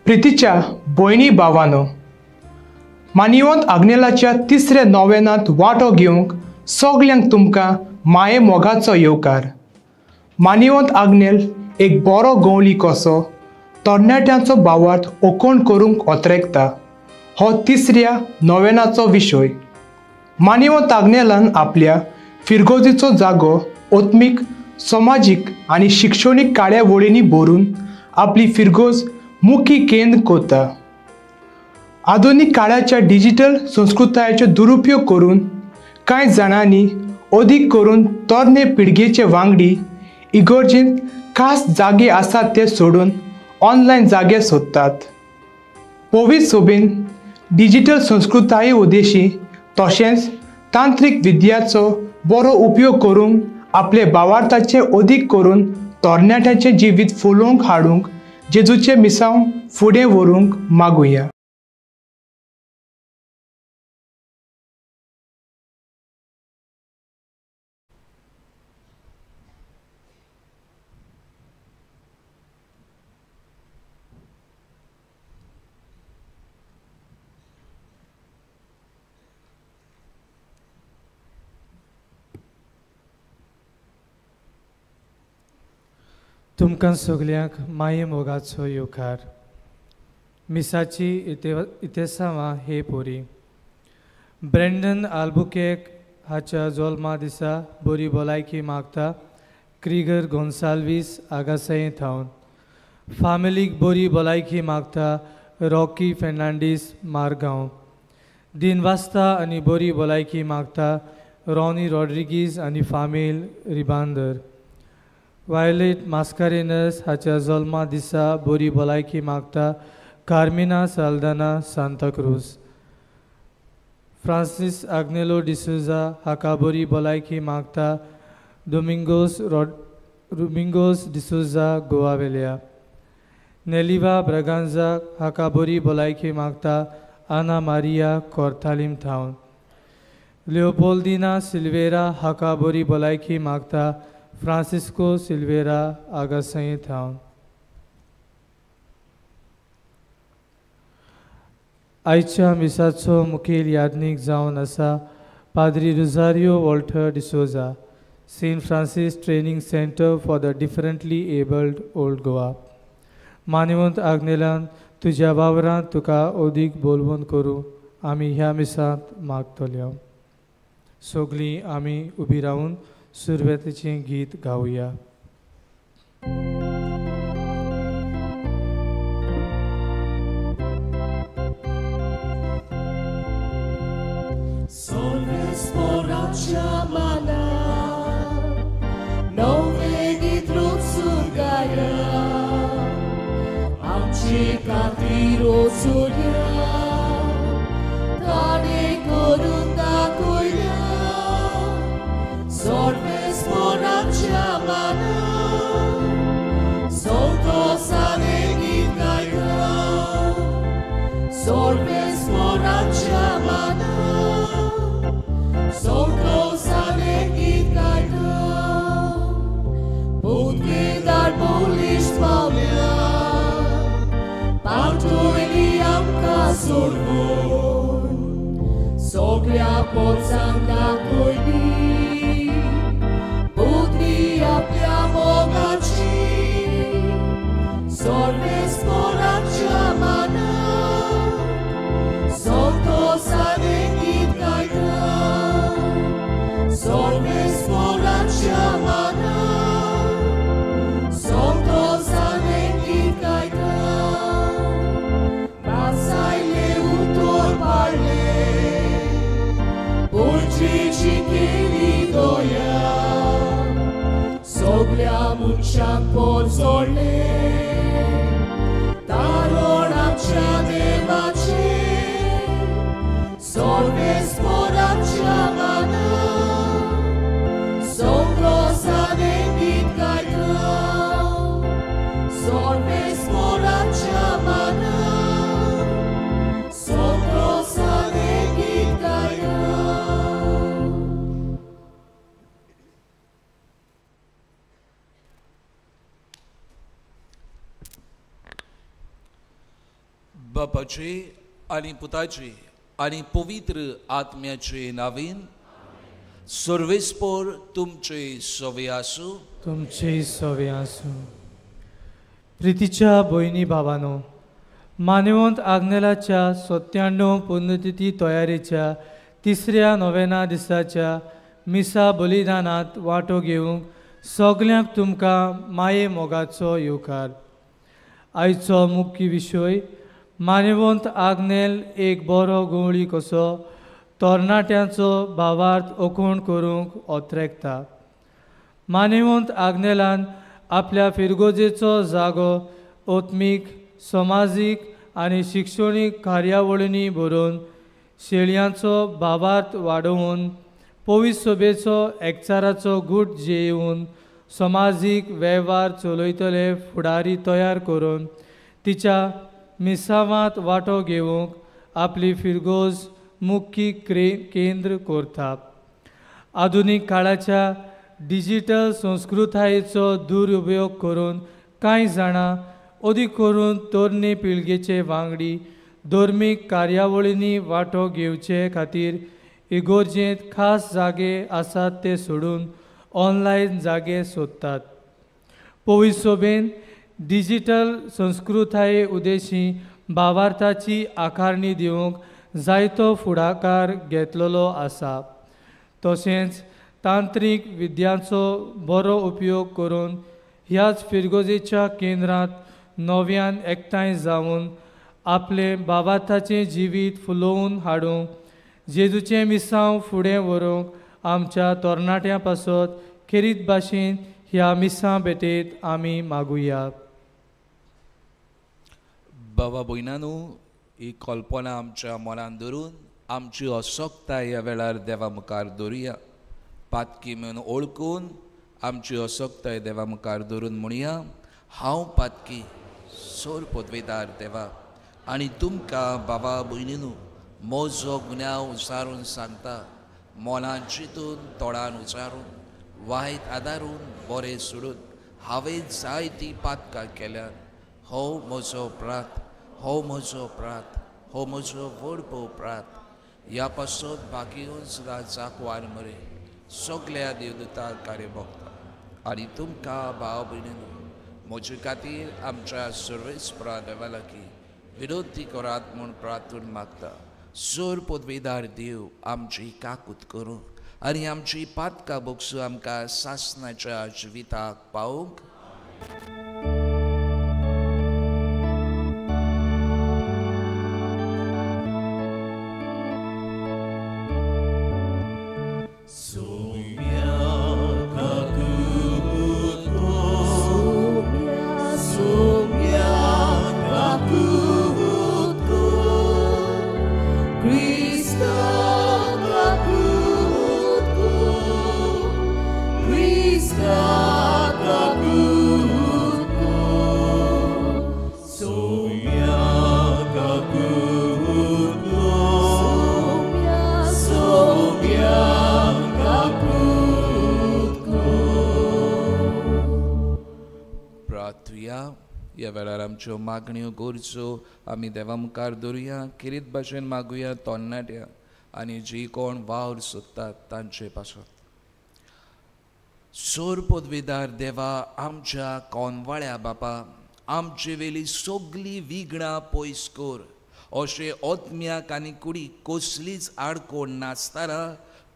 प्रितीच्या भयणी भावानो, मानिवंत आग्नेलाच्या तिसऱ्या नोवेनांत वांटो घेवंक सगल्यांक तुमकां माये मोगाचो येवकार. मानिवंत आग्नेल एक बरो गवळी कसो तरणाट्यांचो भावार्थ ओकोण करूंक ओतरेकता हो तिसऱ्या नोवेनाचो विशय. मानिवंत आग्नेलान आपल्या फिरगोजीचो जागो आत्मीक, समाजीक आनी शिक्षणीक कार्यावळींनी भरून आपली फिरगोज मुखी केंद्र करता. आधुनीक काळाच्या डिजिटल संस्कृतायेचो दुरुपयोग करून कांय जाणांनी अदीक करून तरणे पिळगेचे वांगडी इगर्जेंत खास जागे आसात ते सोडून ऑनलायन जागे सोदतात. पवित्र सोबेन डिजिटल संस्कृताये उद्देशी तशेंच तांत्रीक विद्याचो बरो उपयोग करून आपले भावार्थाचे अदीक करून तरणाट्यांचें जिवीत फुलोवंक हाडूंक जेजूचें मिसांव फुडें व्हरूंक मागुया. तुमकां सगल्यांक माये मोगाचो येवकार. मिसाची इतिहासां हे पोरी. ब्रेंडन आल्बुकेक हाच्या जोल्मा दिसा बरी भलायकी मागता क्रिगर गोन्साल्वीस आगासाये थावन. फामिलीक बरी भलायकी मागता रॉकी फेर्नांडीस मारगांव. दिनवास्ता आनी बरी भलायकी मागता रॉनी रॉड्रिगीज आनी फामील रिबांदर. वायलेट मास्कारेनस हाच्या जल्मा दिसा बरी भलायकी मागता कार्मिना साल्दाना सांताक्रूज. फ्रांसीस आग्नेलो डिसोजा हाका बरी भलायकी मागता डोमिंगोस रुमिंगोस डिसोजा गोवावेल्या. नेलिवा ब्रगांजा हाका बरी भलायकी मागता आना मारिया कोर्थालीम थावन. लिओपोल्दिना सिल्वेरा हाका बरी भलायकी मागता फ्रांसिस्को सिल्वेरा आगासई थावन. आयच्या मिसाचो मुखेल याज्ञीक जावन आसा पाद्री Rosario Walter D'Souza, Saint Francis training centre for the differently abled, old Goa. मानिवंत आग्नेलान तुज्या वावरांत तुका अदीक बोलवण करूं आमी ह्या मिसांत मागतल्या. सगळीं आमी उबी रावन सुरवेतीचें गीत गावया. Soglia pozzanga coini, putri abbiamo gaci, sorve sporaccia mana, sotto sanegit gaita, sorve sporaccia mana, sotto sanegit gaita, passai le utor parle. Soglia muncian pozzole, taloraccia de bace, sorve sporaccia mana, socrosa de ditgaita, sorve sporaccia mana, socrosa de ditgaita. बापाचे आनी पुताचे आनी पवित्र आत्म्याचे नावीन सर्वेस्पोर तुमचे सवे आसूं. तुमचे सवे आसूं. प्रितीच्या भयणी भावानो, मानवंत आग्नेलाच्या 97 पुण्यतिथी तयारेच्या तिसऱ्या नोवेना दिसाच्या मिसा बलिदानांत वांटो घेवंक सगल्यांक तुमकां माये मोगाचो येवकार. आयचो मुख्य विशय मानवंत आग्नेल एक बरो गवळी कसो तरणाट्यांचो भावार्थ ओखण करूंक ओत्रेकता. मानवंत आग्नेलान आपल्या फिरगोजेचो जागो आत्मीक, समाजीक आनी शिक्षणीक कार्यावळींनी भरून शेळयांचो भावार्थ वाडोवन पवित्र सभेचो एकचाराचो गूट जेवन समाजीक वेव्हार चलयतले फुडारी तयार करून तिच्या मिसावांत वांटो घेवंक आपली फिरगोज मुख्य केंद्र करता. आधुनीक काळाच्या डिजिटल संस्कृतायेचो दुरुपयोग करून कांय जाणां अदीक करून तरणे पिळगेचे वांगडी धर्मीक कार्यावळींनी वांटो घेवचे खातीर इगोर्जेंत खास जागे आसात ते सोडून ऑनलायन जागे सोदतात. पवित्र सभेन डिजिटल संस्कृताये उद्देशी भावार्थाची आकारणी दिवंक जायतो फुडाकार घेतलेलो आसा. तशेंच तांत्रीक विद्यांचो बरो उपयोग करून ह्याच फिरगोजेच्या केंद्रांत नव्यान एकठांय जावन आपलें भावार्थाचें जिवीत फुलोवन हाडूंक जेजूचें मिसांव फुडें व्हरूंक आमच्या तरणाट्यां पासत खेरीत भाशेन ह्या मिसां भेटेंत आमी मागुया. बाबा भयणानू, ही कल्पना आमच्या मनान धरून आमची असक्ताय ह्या वेळार देवा मुखार दवरुया. पातकी म्हणून ओळखून आमची असक्ताय देवा मुखार धरून म्हणया, हांव पातकी सोर पदवेदार देवा आनी तुमकां बाबा भयणीनू म्हजो गुन्यांव उचारून सांगता. मनान चिंतून, तोंडान उचारून, वायट आदारून, बरें सोडून हांवें जायतीं पातकां केल्यात. हो म्हजो अपराध, हो म्हजो अपराध, हो म्हजो व्हड अपराध. ह्या पासत बाकी सुद्दां जाकवार मरे सगल्या देवदूताक कार्य भोगता आनी तुमकां भाव भयणीनू म्हजे खातीर आमच्या सर्वेस्परा देवा लागीं विनंती करात म्हूण प्रार्थना मागता. सोर पदवेदार देव आमची काकूत करूं आनी आमची पातकां भोगसूं आमकां सासणाच्या जिविताक पावोवंक. ह्या वेळार आमच्यो मागण्यो गरजो आमी देवा मुखार दवरुया. खेरीत भाशेन मागुया तरणाट्या आनी जी कोण वावर सोदतात तांचे पासत. सोर पदवेदार देवा आमच्या कोनवाळ्या बापा आमचे वेली सगळीं विघ्नां पयस कर. अशें आत्म्याक आनी कुडीक कसलीच आडकोण नासतना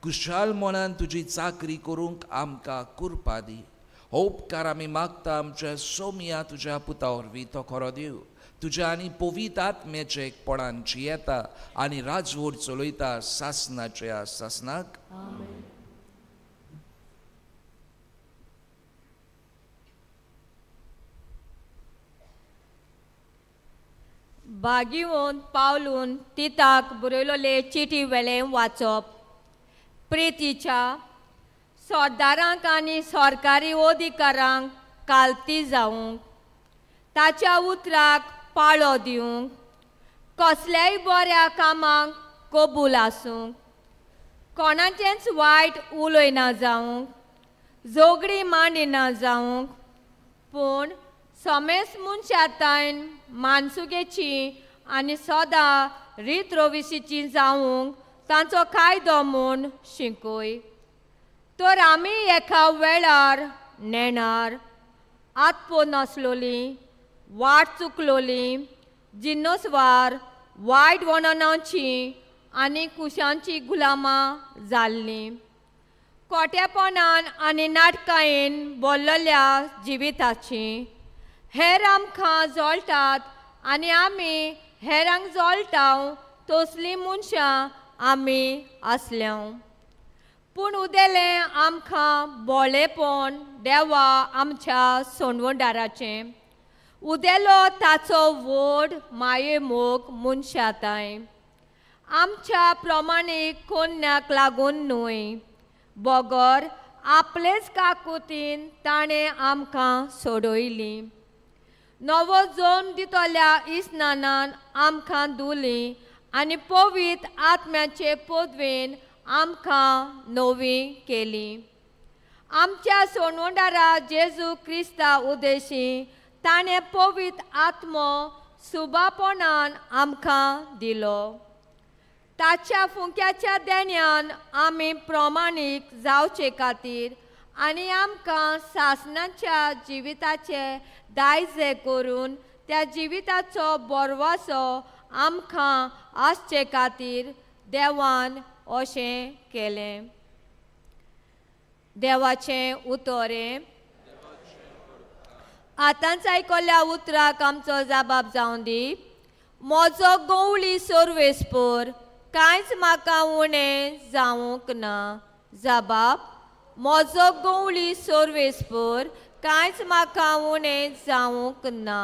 कुशाल मनान तुजी चाकरी करूंक आमकां कुरपा दी. हो उपकार आमी मागता आमच्या सोम्या तुज्या पुता वरवीं, तो खरो देव तुज्या आनी पवित्र आत्म्याच्या एकपणान जियेता आनी राजवट चलयता सासणाच्या सासणाक. बागिवून पावलून तिताक बरयलोले चिटी वेलें वाचप. प्रितीच्या सरदारांक आनी सरकारी अधिकारांक कालती जावंक, ताच्या उतराक पाळो दिवंक, कसल्याय बऱ्या कामाक कबूल आसूंक, कोणाचेंच वायट उलयना जावंक, झगडी मांडिना जावंक, पूण समेस्त मनशातायन मानसुगेची आनी सदां रीत रोविशीची जावंक तांचो कायदो म्हूण शिकय. तर आमी एका वेळार नेणार आत्पो नासलोली, वाट चुकलोली, जिन्नसवार वायट वणनाची आनी कुशांची गुलामां जाल्लीं, खोटेपणान आनी नाटकायेन बोल्लल्या जिविताची. हेर आमकां जळटात आनी आमी हेरांक जळटाव तसलीं मनशां आमी आसल्या. पूण उदेलें आमकां बोळेपण देवा आमच्या सोणवंडाराचें, उदेलो ताचो व्हड माये मोग मनशाताय. आमच्या प्रमाणीक कोन्याक लागून न्हय, बगर आपलेच काकुतीन ताणें आमकां सोडयली. नवो जल्म दितल्या इस्नानान आमकां धुली आनी पवित्र आत्म्याचे पदवेन आमकां नवी केली. आमच्या सोणवंडारा जेजू क्रिस्ता उदेशी ताणें पवित्र आत्मो सुबापणान आमकां दिलो. ताच्या फुंक्याच्या देण्यान आमी प्रमाणीक जावचे खातीर आनी आमकां सासणाच्या जिविताचे दायजे करून त्या जिविताचो बरवासो आमकां आसचे खातीर देवान अशें केलें. देवाचें उतरें. आतांच आयकल्ल्या उतराक आमचो जाबाब जावं दी. म्हजो गवळी सर्वेस्पर, कांयच म्हाका उणें जावंक ना. जाबाब, म्हजो गवळी सर्वेस्पर, कांयच म्हाका उणें जावंक ना.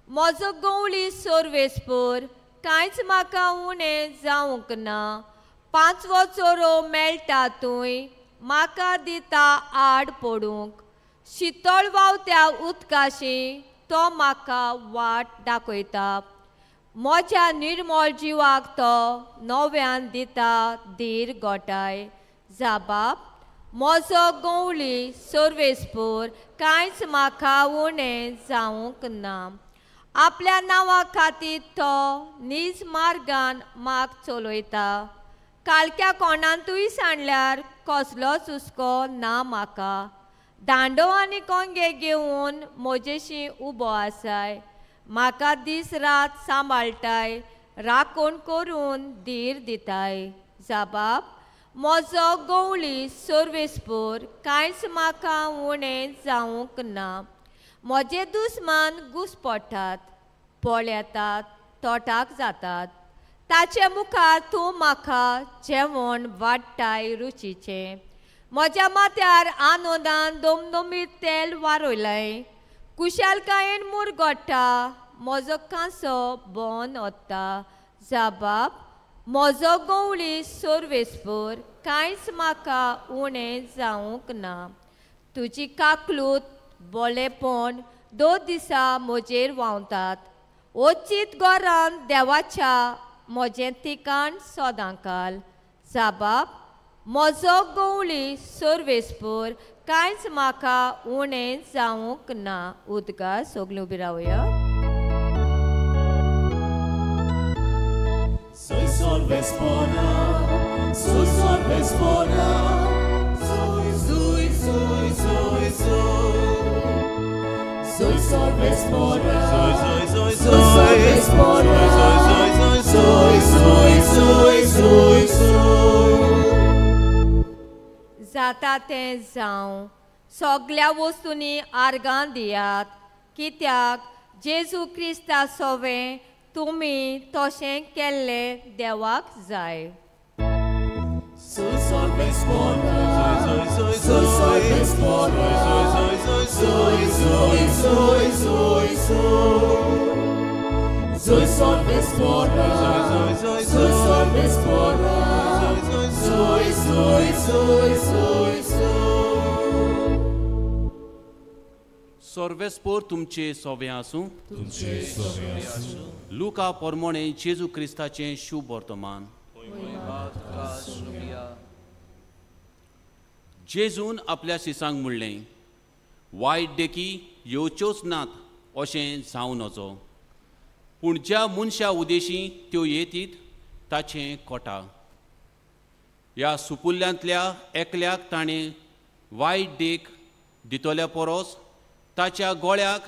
म्हजो गवळी सर्वेस्पर, कांयच म्हाका उणें जावंक ना. पांचवो चोरो मेळटा तूंय म्हाका दिता आड पडूंक, शितळ व्हांवत्या उदकाशी तो म्हाका वाट दाखयता. म्हज्या निर्मळ जिवाक तो नव्यान दिता धीर गोठाय. जाबाब, म्हजो गवळी सर्वेस्पर, कांयच म्हाका उणें जावंक ना. आपल्या नांवा खातीर तो नीज मार्गान म्हाका चलयता. कालक्या कोणांतूय सांडल्यार कसलोच हुस्को ना म्हाका. दांडो आनी कोंगे घेवन म्हजेशी उबो आसाय, म्हाका दीस रात सांबाळटाय, राखण करून धीर दिताय. जाबाब, म्हजो गवळी सर्वेस्पर, कांयच म्हाका उणें जावंक ना. म्हजे दुस्मान घुसपडटात, पळयतात, तोटाक जातात. ताचे मुखार तूं म्हाका जेवण वाडटाय रुचीचें. म्हज्या माथ्यार आनंदान दोमदोमीत तेल वारयलें. कुशालकायेन मुरगोट्टा, म्हजो कांसो बन वता. जाबाब, म्हजो गवळी सर्वेस्पर, कांयच म्हाका उणें जावंक ना. तुजी काकलूत बोलेपण दोन दिसा म्हजेर व्हांवतात. ओचीत घरान देवाच्या म्हजें ठिकाण सदांकाल. जाबाब, म्हजो गवळी सर्वेस्पर, कांयच म्हाका उणें जावंक ना. उदका सगळीं उबी रावया. Soy sorvespora, soy sorvespora, soy, soy, soy, soy, soy. Soy sorvespora, soy, soy, soy, soy sorvespora, soy, soy, soy, soy, soy, soy, soy, soy. जाता तें जावं, सगळ्या वस्तूंनी आर्गां दियात, कित्याक जेजू क्रिस्ता सोवें तुमी तशें केल्लें देवाक जाय. Soy sorvespora, soy, soy, soy sorvespora, soy, soy, soy, soy, soy, soy, soy. Soy sorvespora, soy, soy, soy sorvespora, soy, soy, soy, soy, soy. Sorvespor तुमचे सोवे आसूं. तुमचे सोवे आसूं. लुका पोरमोणे जेजू क्रिस्ताचें शुभ वर्तमान. जेजून आपल्या शिसांक म्हणलें, वायट देखी येवच्योच नात अशें जावं नजो. पूण ज्या मनशा उदेशी त्यो येतीत ताचें कोटा. ह्या सुपुल्ल्यांतल्या एकल्याक ताणें वायट देख दितल्या परस ताच्या गोळ्याक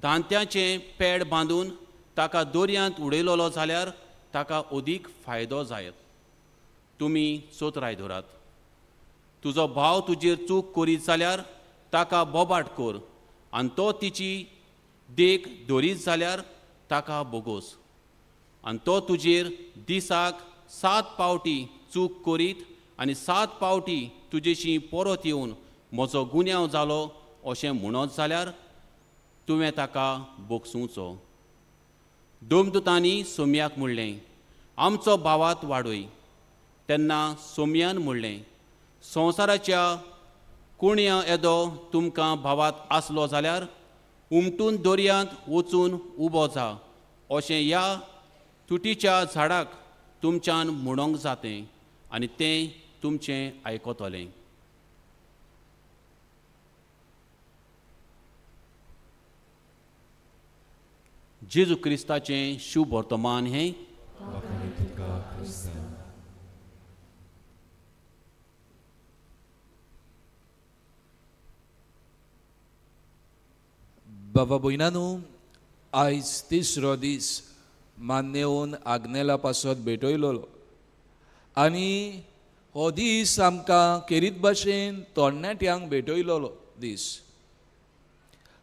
दांत्याचें पेड बांदून ताका दोरयांत उडयलोलो जाल्यार ताका अदीक फायदो जायत. तुमी चोतराय धरात. तुजो भाव तुजेर चूक करीत जाल्यार ताका बोबाट कर आनी तो तिची देख धरीत जाल्यार ताका बोगोस. आनी तो तुजेर दिसाक 7 पावटी चूक करीत आनी 7 पावटी तुजेशी परत येवन म्हजो गुन्यांव जालो अशें म्हणत जाल्यार तुवें ताका बोगसुचो. दोमदुतांनी सोम्याक म्हणलें, आमचो भावात वाडय. तेन्ना सोम्यान म्हणलें, संवसाराच्या कुण्या येदो तुमकां भावात आसलो जाल्यार उमटून दर्यांत वचून उबो जा अशें ह्या तुटीच्या झाडाक तुमच्यान म्हणोंक जातें आनी तें तुमचें आयकतलें. जेजू क्रिस्ताचें शुभ वर्तमान हें. बाबा भयणांनो, आयज तिसरो दीस मान्येवन आग्नेला पासत भेटयलोलो आनी हो दीस आमकां खेरीत भाशेन तरणाट्यांक भेटयलोलो दीस.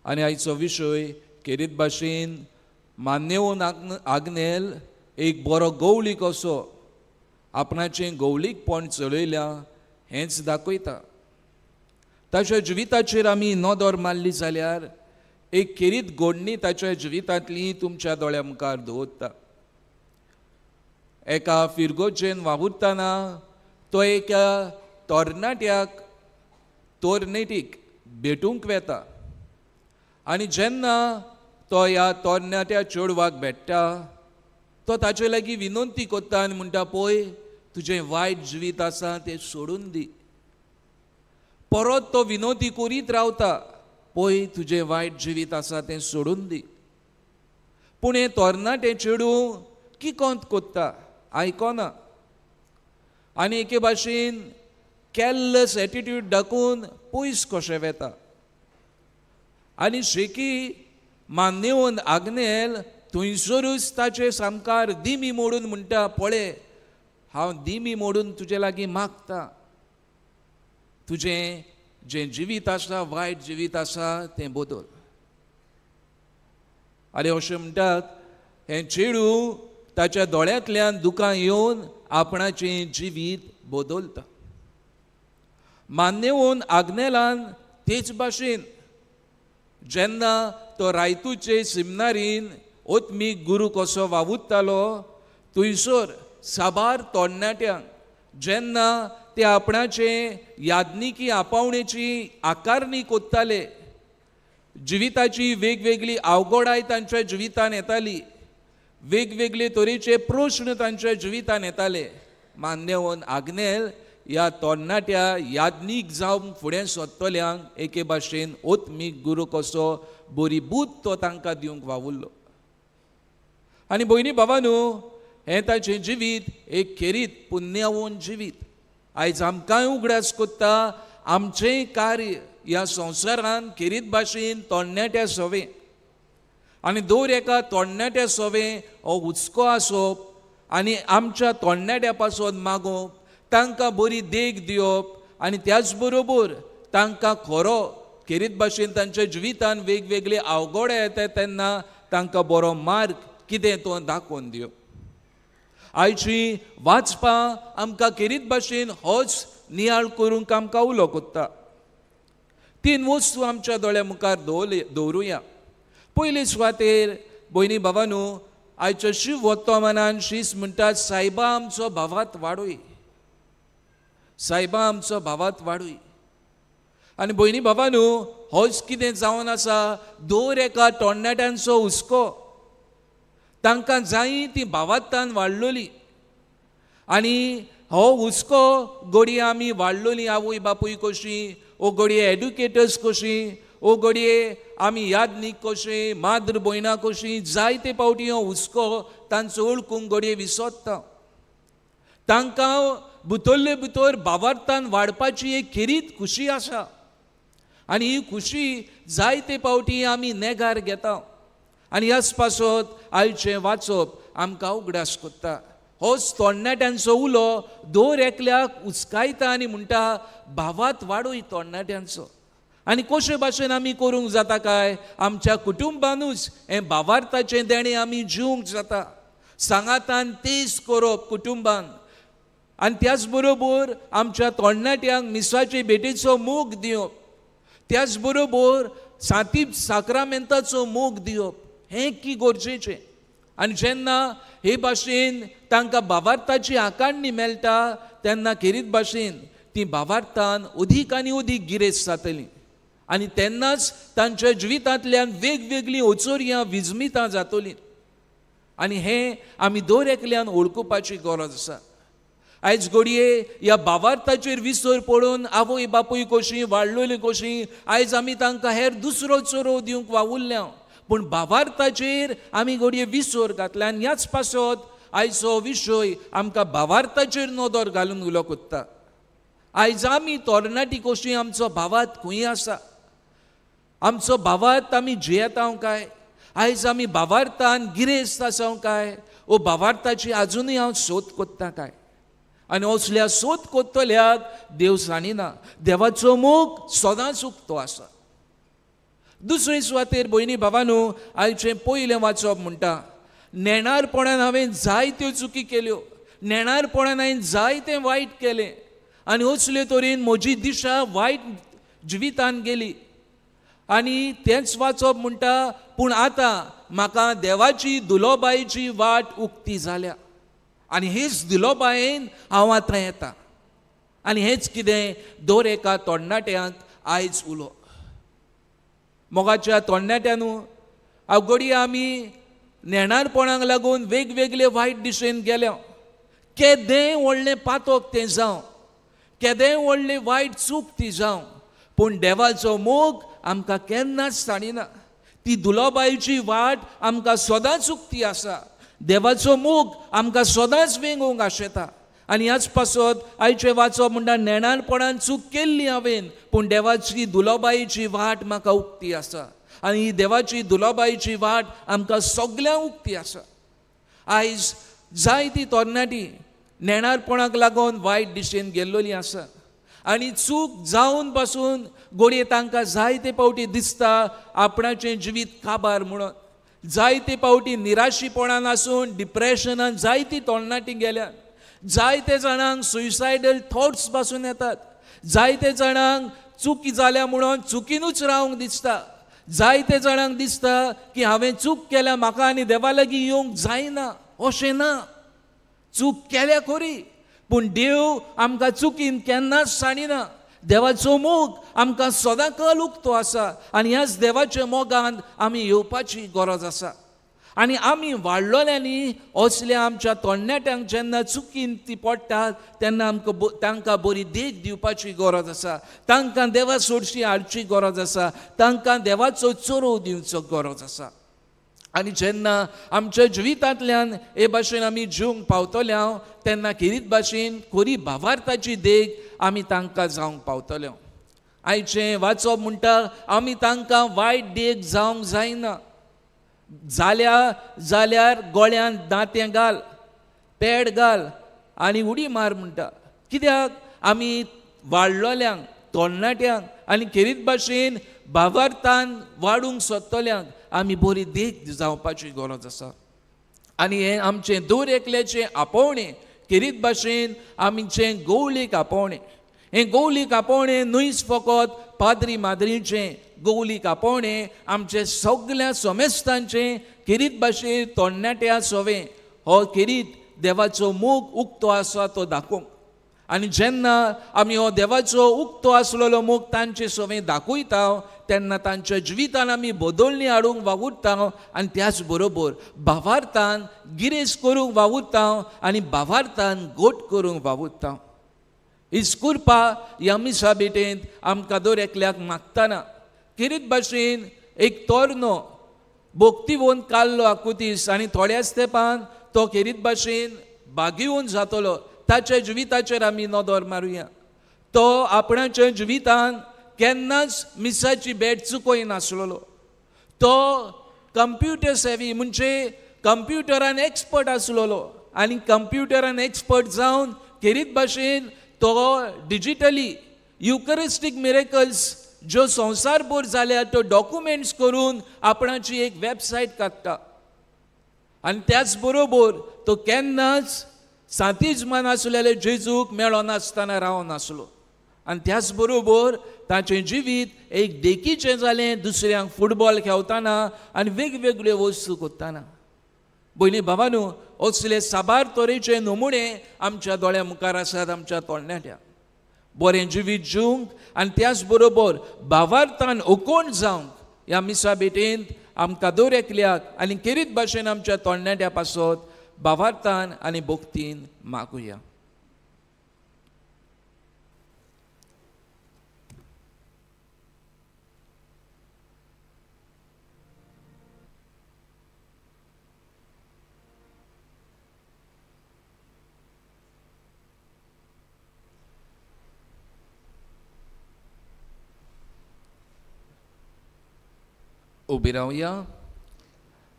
आनी आयचो विशय खेरीत भाशेन मान्येवन आग्नेल एक बरो गवळीक असो आपणाचें गवळीकपण चलयल्या हेंच दाखयता. ताच्या जिविताचेर आमी नदर मारली जाल्यार एक खेरीत घडणी ताच्या जिवितांतली तुमच्या दोळ्या मुखार दवरता. एका फिरगोजेन वावुरतना तो एका तरणाट्याक तोरनेटीक भेटूंक वेता आनी जेन्ना तो ह्या तरणाट्या चेडवाक भेट्टा तो ताचे लागीं विनंती करता आनी म्हणटा, पळय तुजें वायट जिवीत आसा तें सोडून दी. परत तो विनंती करीत रावता, पळय तुजें वायट जिवीत आसा तें सोडून दी. पूण हें तरणाटें चेडूं किकोंत कोत्ता, आयकना आनी एके भाशेन कॅरलेस एटिट्यूड दाखोवन पयस कशें वेता. आनी शेकी मान्येवन आग्नेल थंयसरूच ताचे सामकार दिमी मोडून म्हणटा, पळय हांव दिमी मोडून तुजे लागीं मागता, तुजें जें जिवीत आसा वायट जिवीत आसा तें बदल. आनी अशें म्हणटात हें चेडूं ताच्या दोळ्यांतल्यान दुकां येवन आपणाचें जिवीत बदलता. मान्येवन आग्नेलान तेच भाशेन जेन्ना तो रायतूचे सिमनारीन ओत्मीक गुरू कसो वावुरतालो थंयसर साबार तरणाट्यांक जेन्ना ते आपणाचे यादनिकी आपावणेची आकारणी कोत्ताले, जिविताची वेगवेगळी अवघडाय तांच्या जिवितान येताली, वेगवेगळे तरेचे प्रश्न तांच्या जिवितान येताले, मान्यवन आग्नेल ह्या तरणाट्या यादनीक जावन फुडें सोदतल्यांक एके भाशेन ओत्मीक गुरू कसो बरी बूद तो तांकां दिवंक वावुरलो. आनी भयणी भावानू, हें ताचें जिवीत एक खेरीत पुण्यावन जिवीत. आयज आमकांय उगडास कोत्ता आमचेंय कार्य ह्या संवसारान खेरीत भाशेन तरणाट्या सोवें आनी दर एका तरणाट्या सोवें हो हुस्को आसप आनी आमच्या तरणाट्या पासून मागोवप, तांकां बरी देख दिवप आनी त्याच बरोबर तांकां खरो खेरीत भाशेन तांच्या जिवितान वेगवेगळे अवघडे येता तेन्ना तांकां बरो मार्ग कितें तो दाखोवन दिवप. आयची वाचपां आमकां खेरीत भाशेन होच नियाळ करूंक आमकां उलो कोत्ता. 3 वस्तू आमच्या दोळ्या मुखार दवरुया. पयले सुवातेर भयणी भावानू, आयच्या शिव वर्तमानान शीस म्हणटात, सायबा आमचो भावात वाडय, सायबा आमचो भावात वाडय. आनी भयणी भावानू, होच कितें जावन आसा, दर एका तरणाट्यांचो हुस्को, तांकां जायी ती भावात्तान वाडलोली आनी हो हुस्को घडये आमी वाडलोली आवय बापूय कशी, ओ घडये एड्युकेटर्स कशी, ओ घडये आमी यादनीक कशी माद्र भयणां कशी जायते पावटी हो हुस्को तांचो वळखूंक घडये विसरता. तांकां भितरले भितर भावार्थान वाडपाची एक खेरीत खुशी आसा आनी ही खुशी जायते पावटी आमी नेगार घेता. आनी ह्याच पासत आयचें वाचप आमकां उगडास कोत्ता. होच तरणाट्यांचो उलो दर एकल्याक उचकायता आनी म्हणटा भावात वाडय तरणाट्यांचो. आनी कशे भाशेन आमी करूंक जाता काय आमच्या कुटुंबानूच हें भावार्थाचें देणें आमी जिवंक जाता. सांगातान तेज करप कुटुंबान आनी त्याच बरोबर आमच्या तरणाट्यांक मिसाचे भेटीचो मोग दिवप, त्याच बरोबर सांतीप साक्रामेंताचो मोग दिवप हें की गरजेचें. आनी जेन्ना हे भाशेन तांकां भावार्थाची आकांडणी मेळटा तेन्ना खेरीत भाशेन ती भावार्थान अदीक आनी अदीक गिरेस्त जातली आनी तेन्नाच तांच्या जिवितांतल्यान वेगवेगळीं ओचोरयां विजमितां जातलीं. आनी हें आमी दर एकल्यान वळखुपाची गरज आसा. आयज घडये ह्या भावार्थाचेर विसर पडून आवय बापूय कशीं वाडलेली कशीं आयज आमी तांकां हेर दुसरो चोरो दिवंक वावुरल्या, पूण भावार्थाचेर आमी घडये विसर घातल्या. आनी ह्याच पासत आयचो विशय आमकां भावार्थाचेर नदर घालून उलो कोत्ता. आयज आमी तरणाटी कशीं आमचो भावार्थ खंय आसा, आमचो भावार्थ आमी जियेता काय, आयज आमी भावार्थान गिरेस्त आसा काय, ओ भावार्थाची आजुनूय हांव सोद कोत्ता काय. आनी असल्या सोद कोत्तल्याक देव जाणिना, देवाचो मोग सदांच उक्तो आसा. दुसरे सुवातेर भयणी भावानू आयचें पयलें वाचप म्हणटा नेणारपणान हांवें जायत्यो चुकी केल्यो, नेणारपणान हांवें जायतें वायट केलें आनी असले तरेन म्हजी दिशा वायट जिवितान गेली. आनी तेंच वाचप म्हणटा पूण आतां म्हाका देवाची दुलोबायची वाट उक्ती जाल्या आनी हेच दुलोबायेन हांव आतां येता. आनी हेंच कितें दर एका तरणाट्यांक आयज उलो. मोगाच्या तरणाट्यानू हांव घडये आमी नेणारपणाक लागून वेगवेगळे वायट दिशेन गेल्या. केदें व्हडलें पातक तें जावं, केदें व्हडलें वायट चूक ती जावं, पूण देवाचो मोग आमकां केन्नाच सांडिना. ती दुलोबायची वाट आमकां सदांच उक्ती आसा. देवाचो मोग आमकां सदांच वेंगोवंक आशेता. आनी ह्याच पासत आयचें वाचप म्हणटा नेणारपणान चूक केल्ली हांवें, पूण देवाची दुलोबायची वाट म्हाका उक्ती आसा. आनी ही देवाची दुलोबायची वाट आमकां सगल्यांक उक्ती आसा. आयज जायती तरणाटी नेणारपणाक लागून वायट दिशेन गेल्लोली आसा आनी चूक जावन पासून घडये तांकां जायते पावटी दिसता आपणाचें जिवीत काबार म्हणून. जायते पावटी निराशीपणान आसून डिप्रेशनान जायती तरणाटी गेल्यात. जायते जाणांक सुसायडल थॉट्स पासून येतात. जायते जाणांक चुकी जाल्या म्हणून चुकीनूच रावंक दिसता. जायते जाणांक दिसता की हांवें चूक केल्या, म्हाका आनी देवा लागीं येवंक जायना. अशें ना, चूक केल्या खरी, पूण देव आमकां चुकीन केन्नाच सांडिना. देवाचो मोग आमकां सदां कल उक्तो आसा आनी ह्याच देवाच्या मोगान आमी येवपाची गरज आसा. आनी आमी वाडलोल्यांनी असल्या आमच्या तरणाट्यांक जेन्ना चुकीन ती पडटात तेन्ना आमकां तांकां बरी देख दिवपाची गरज आसा. तांकां देवा सोडशी हाडची गरज आसा. तांकां देवाचो चोरोव दिवचो गरज आसा. आनी जेन्ना आमच्या जिवितांतल्यान हे भाशेन आमी जिवंक पावतले हांव तेन्ना खेरीत भाशेन खरी भावार्थाची देख आमी तांकां जावंक पावतले. आयचें वाचप म्हणटा आमी तांकां वायट देख जावंक जायना. जाल्या जाल्यार गोळ्यान दांतें घाल, पेड घाल आनी उडी मार म्हणटा. कित्याक आमी वाडलोल्यांक तरणाट्यांक आनी खेरीत भाशेन भावार्थान वाडूंक सोदतल्यांक आमी बरी देख जावपाची गरज आसा. आनी हें आमचें दर एकल्याचें आपोवणें खेरीत भाशेन आमचें गवळीक आपोवणें. हें गवळीक आपोवणें न्हयच फकत पाद्री माद्रीचें गवळीक आपोवणें, आमचें सगल्या समेस्तांचें खेरीत भाशेन तरणाट्या सोवें हो खेरीत देवाचो मोग उक्तो आसा तो दाखोवंक. आनी जेन्ना आमी हो देवाचो उक्तो आसलेलो मोग तांचे सोवें दाखयता तेन्ना तांच्या जिवितान आमी बदलणी हाडूंक वावुरता आनी त्याच बरोबर भावार्थान गिरेस्त करूंक वावुरता आनी भावार्थान गोट करूंक वावुरता. हीच कृपा ह्या मिसा भेटेंत आमकां दर एकल्याक मागतना खेरीत भाशेन एक तोरनो भोक्तीवोन काडलो आकुतीस आनी थोड्याच तेंपान तो खेरीत भाशेन बागेवन जातलो. ताच्या जिविताचेर आमी नदर मारुया. तो आपणाच्या जिवितान केन्नाच मिसाची भेट चुकोय नासलेलो. तो कंप्युटर सेवी म्हणजे कंप्युटरान एक्सपर्ट आसलेलो आनी कंप्युटरान एक्सपर्ट जावन खेरीत भाशेन तो डिजिटली युकरिस्टीक मिरेकल्स ज्यो संवसारभर जाल्या त्यो डॉक्युमेंट्स करून आपणाची एक वेबसायट काडटा. आनी त्याच बरोबर तो केन्नाच सांतिजमान आसलेले जेजूक मेळनासतना रावनासलो. आनी त्याच बरोबर ताचें जिवीत एक देखीचें जालें दुसऱ्यांक फुटबॉल खेळतना आनी वेगवेगळ्यो वस्तू करतना. भयणी भावानू, असले साबार तरेचे नमुणे आमच्या दोळ्या मुखार आसात आमच्या तरणाट्या. बरें जिवीत जिवंक आनी त्याच बरोबर भावार्थान ओकोण जावंक ह्या मिसा भेटेंत आमकां दर एकल्याक आनी खेरीत भाशेन आमच्या तरणाट्या पासत भावार्थान आनी भक्तीन मागुया. उबी रावया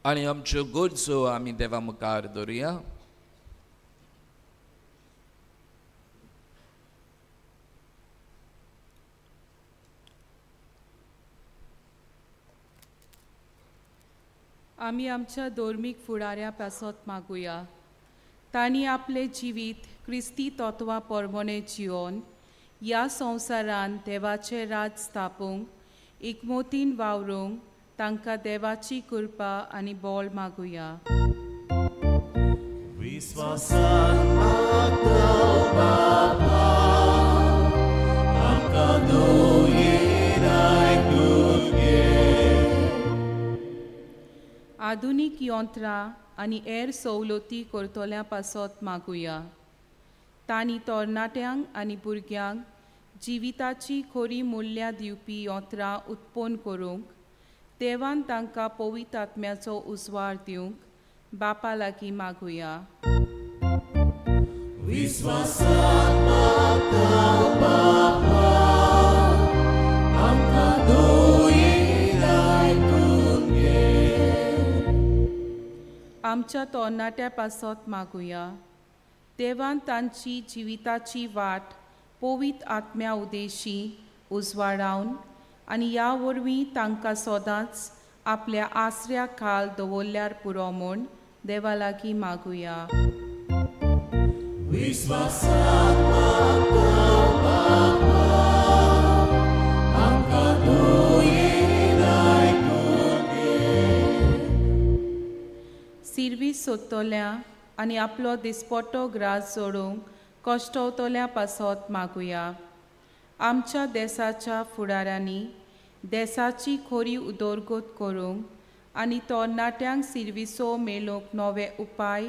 आनी आमच्यो गरजो आमी देवा मुखार दवरुया. आमी आमच्या धर्मीक फुडाऱ्या पासत मागुया. तांणी आपलें जिवीत क्रिस्ती तत्वां प्रमाणें जियोन ह्या संवसारान देवाचें राज स्थापूंक एकमोतीन वावरूंक तांकां देवाची कृपा आनी बळ मागुया. विस्वासान मागता बापा, आमकां दुयेर आयकून घे. आधुनीक यंत्रां आनी हेर सवलती करतल्या पासत मागुया. तांणी तरणाट्यांक आनी भुरग्यांक जिविताची खरी मुल्यां दिवपी यंत्रां उत्पन्न करूंक देवान तांकां पवित्र आत्म्याचो उजवाड दिवंक बापा लागीं मागुया. विस्वासान मागता बापा, आमकां दुयेर आयकून घे. आमच्या तरणाट्या पासत मागुया. देवान तांची जिविताची वाट पवित्र आत्म्या उदेशी उजवाडावन आनी ह्या वरवीं तांकां सदांच आपल्या आसऱ्या खाल दवरल्यार पुरो म्हूण देवा लागीं मागुया. विस्वासान मागता बापा, आमकां दुयेर आयकून घे. सिर्वीस सोदतल्या आनी आपलो दिसपट्टो ग्रास जोडूंक कश्टवतल्या पासत मागुया. आमच्या देसाच्या फुडाऱ्यांनी देसाची खरी उदरगत करूंक आनी तरणाट्यांक सिर्विसो मेळोवंक नवे उपाय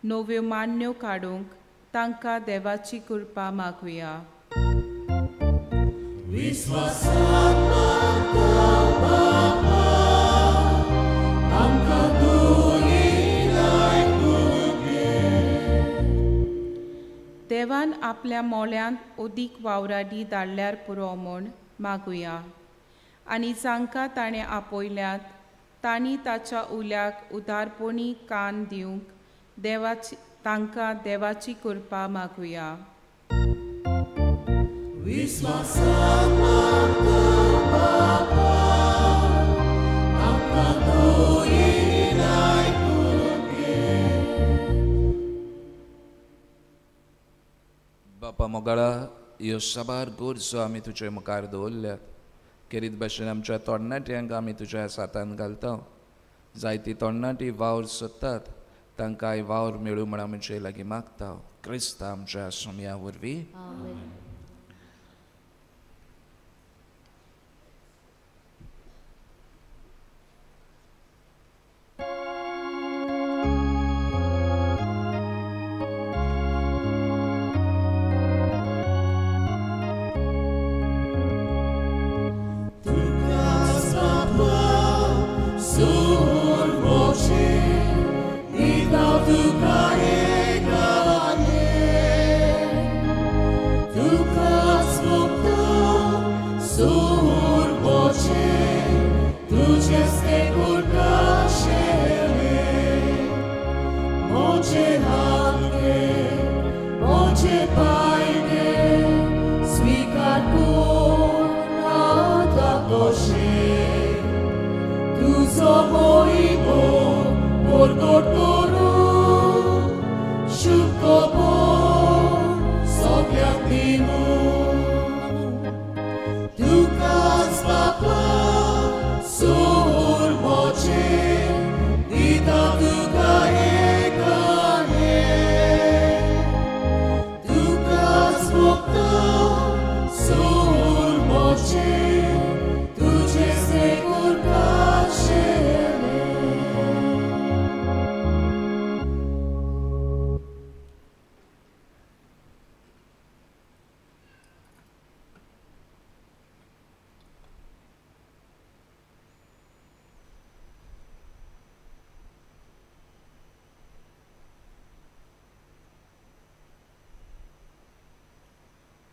नव्यो मान्यो काडूंक तांकां देवाची कृपा मागुया. विस्वासान मागता बापा, आमकां दुयेर आयकून घे. देवान आपल्या मोळ्यांत अदीक वावराडी धाडल्यार पुरो म्हूण मागुया. आनी जांकां ताणें आपयल्यात तांणी ताच्या उल्याक उदारपणी कान दिवंक देवाची तांकां देवाची कृपा मागुया. विस्वासान मागता बापा, आमकां दुयेर आयकून घे. बापा मोगाळा, ह्यो साबार गरजो आमी तुजे मुखार दवरल्यात. खेरीत भाशेन आमच्या तरणाट्यांक आमी तुज्या सातान घालता. जायती तरणाटी वावर सोदतात, तांकांय वावर मेळूं म्हण आमचे लागीं मागता. क्रिस्ता आमच्या सोम्या वरवीं. तुका दिवूं तुकाच बापा सूर मोचे दिता तुका एकाने तुकाच भोगता सूर मोचे तुझे सेकूर काशेले.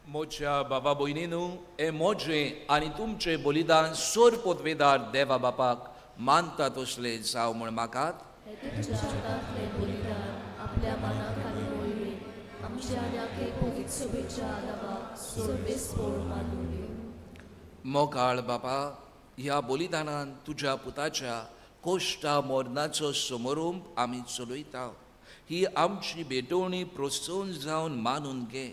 मोच्या बाबा भयणीनू हे मोजें आनी तुमचें बलिदान सोर पोतवेदार देवा बापाक मानता तसलें जावं म्हूण म्हाका आपल्या मनाक आनी वळवीक आमच्या आनी आखे पवित्र सभेच्या आदावाक सर्वेस्पोर मानून दिवं. मोगाळ बापा, ह्या बलिदानान तुज्या पुताच्या कोश्टा मरणाचो समारंभ आमी चलयता. ही आमची भेटवणी प्रोत्साहन जावन मानून घे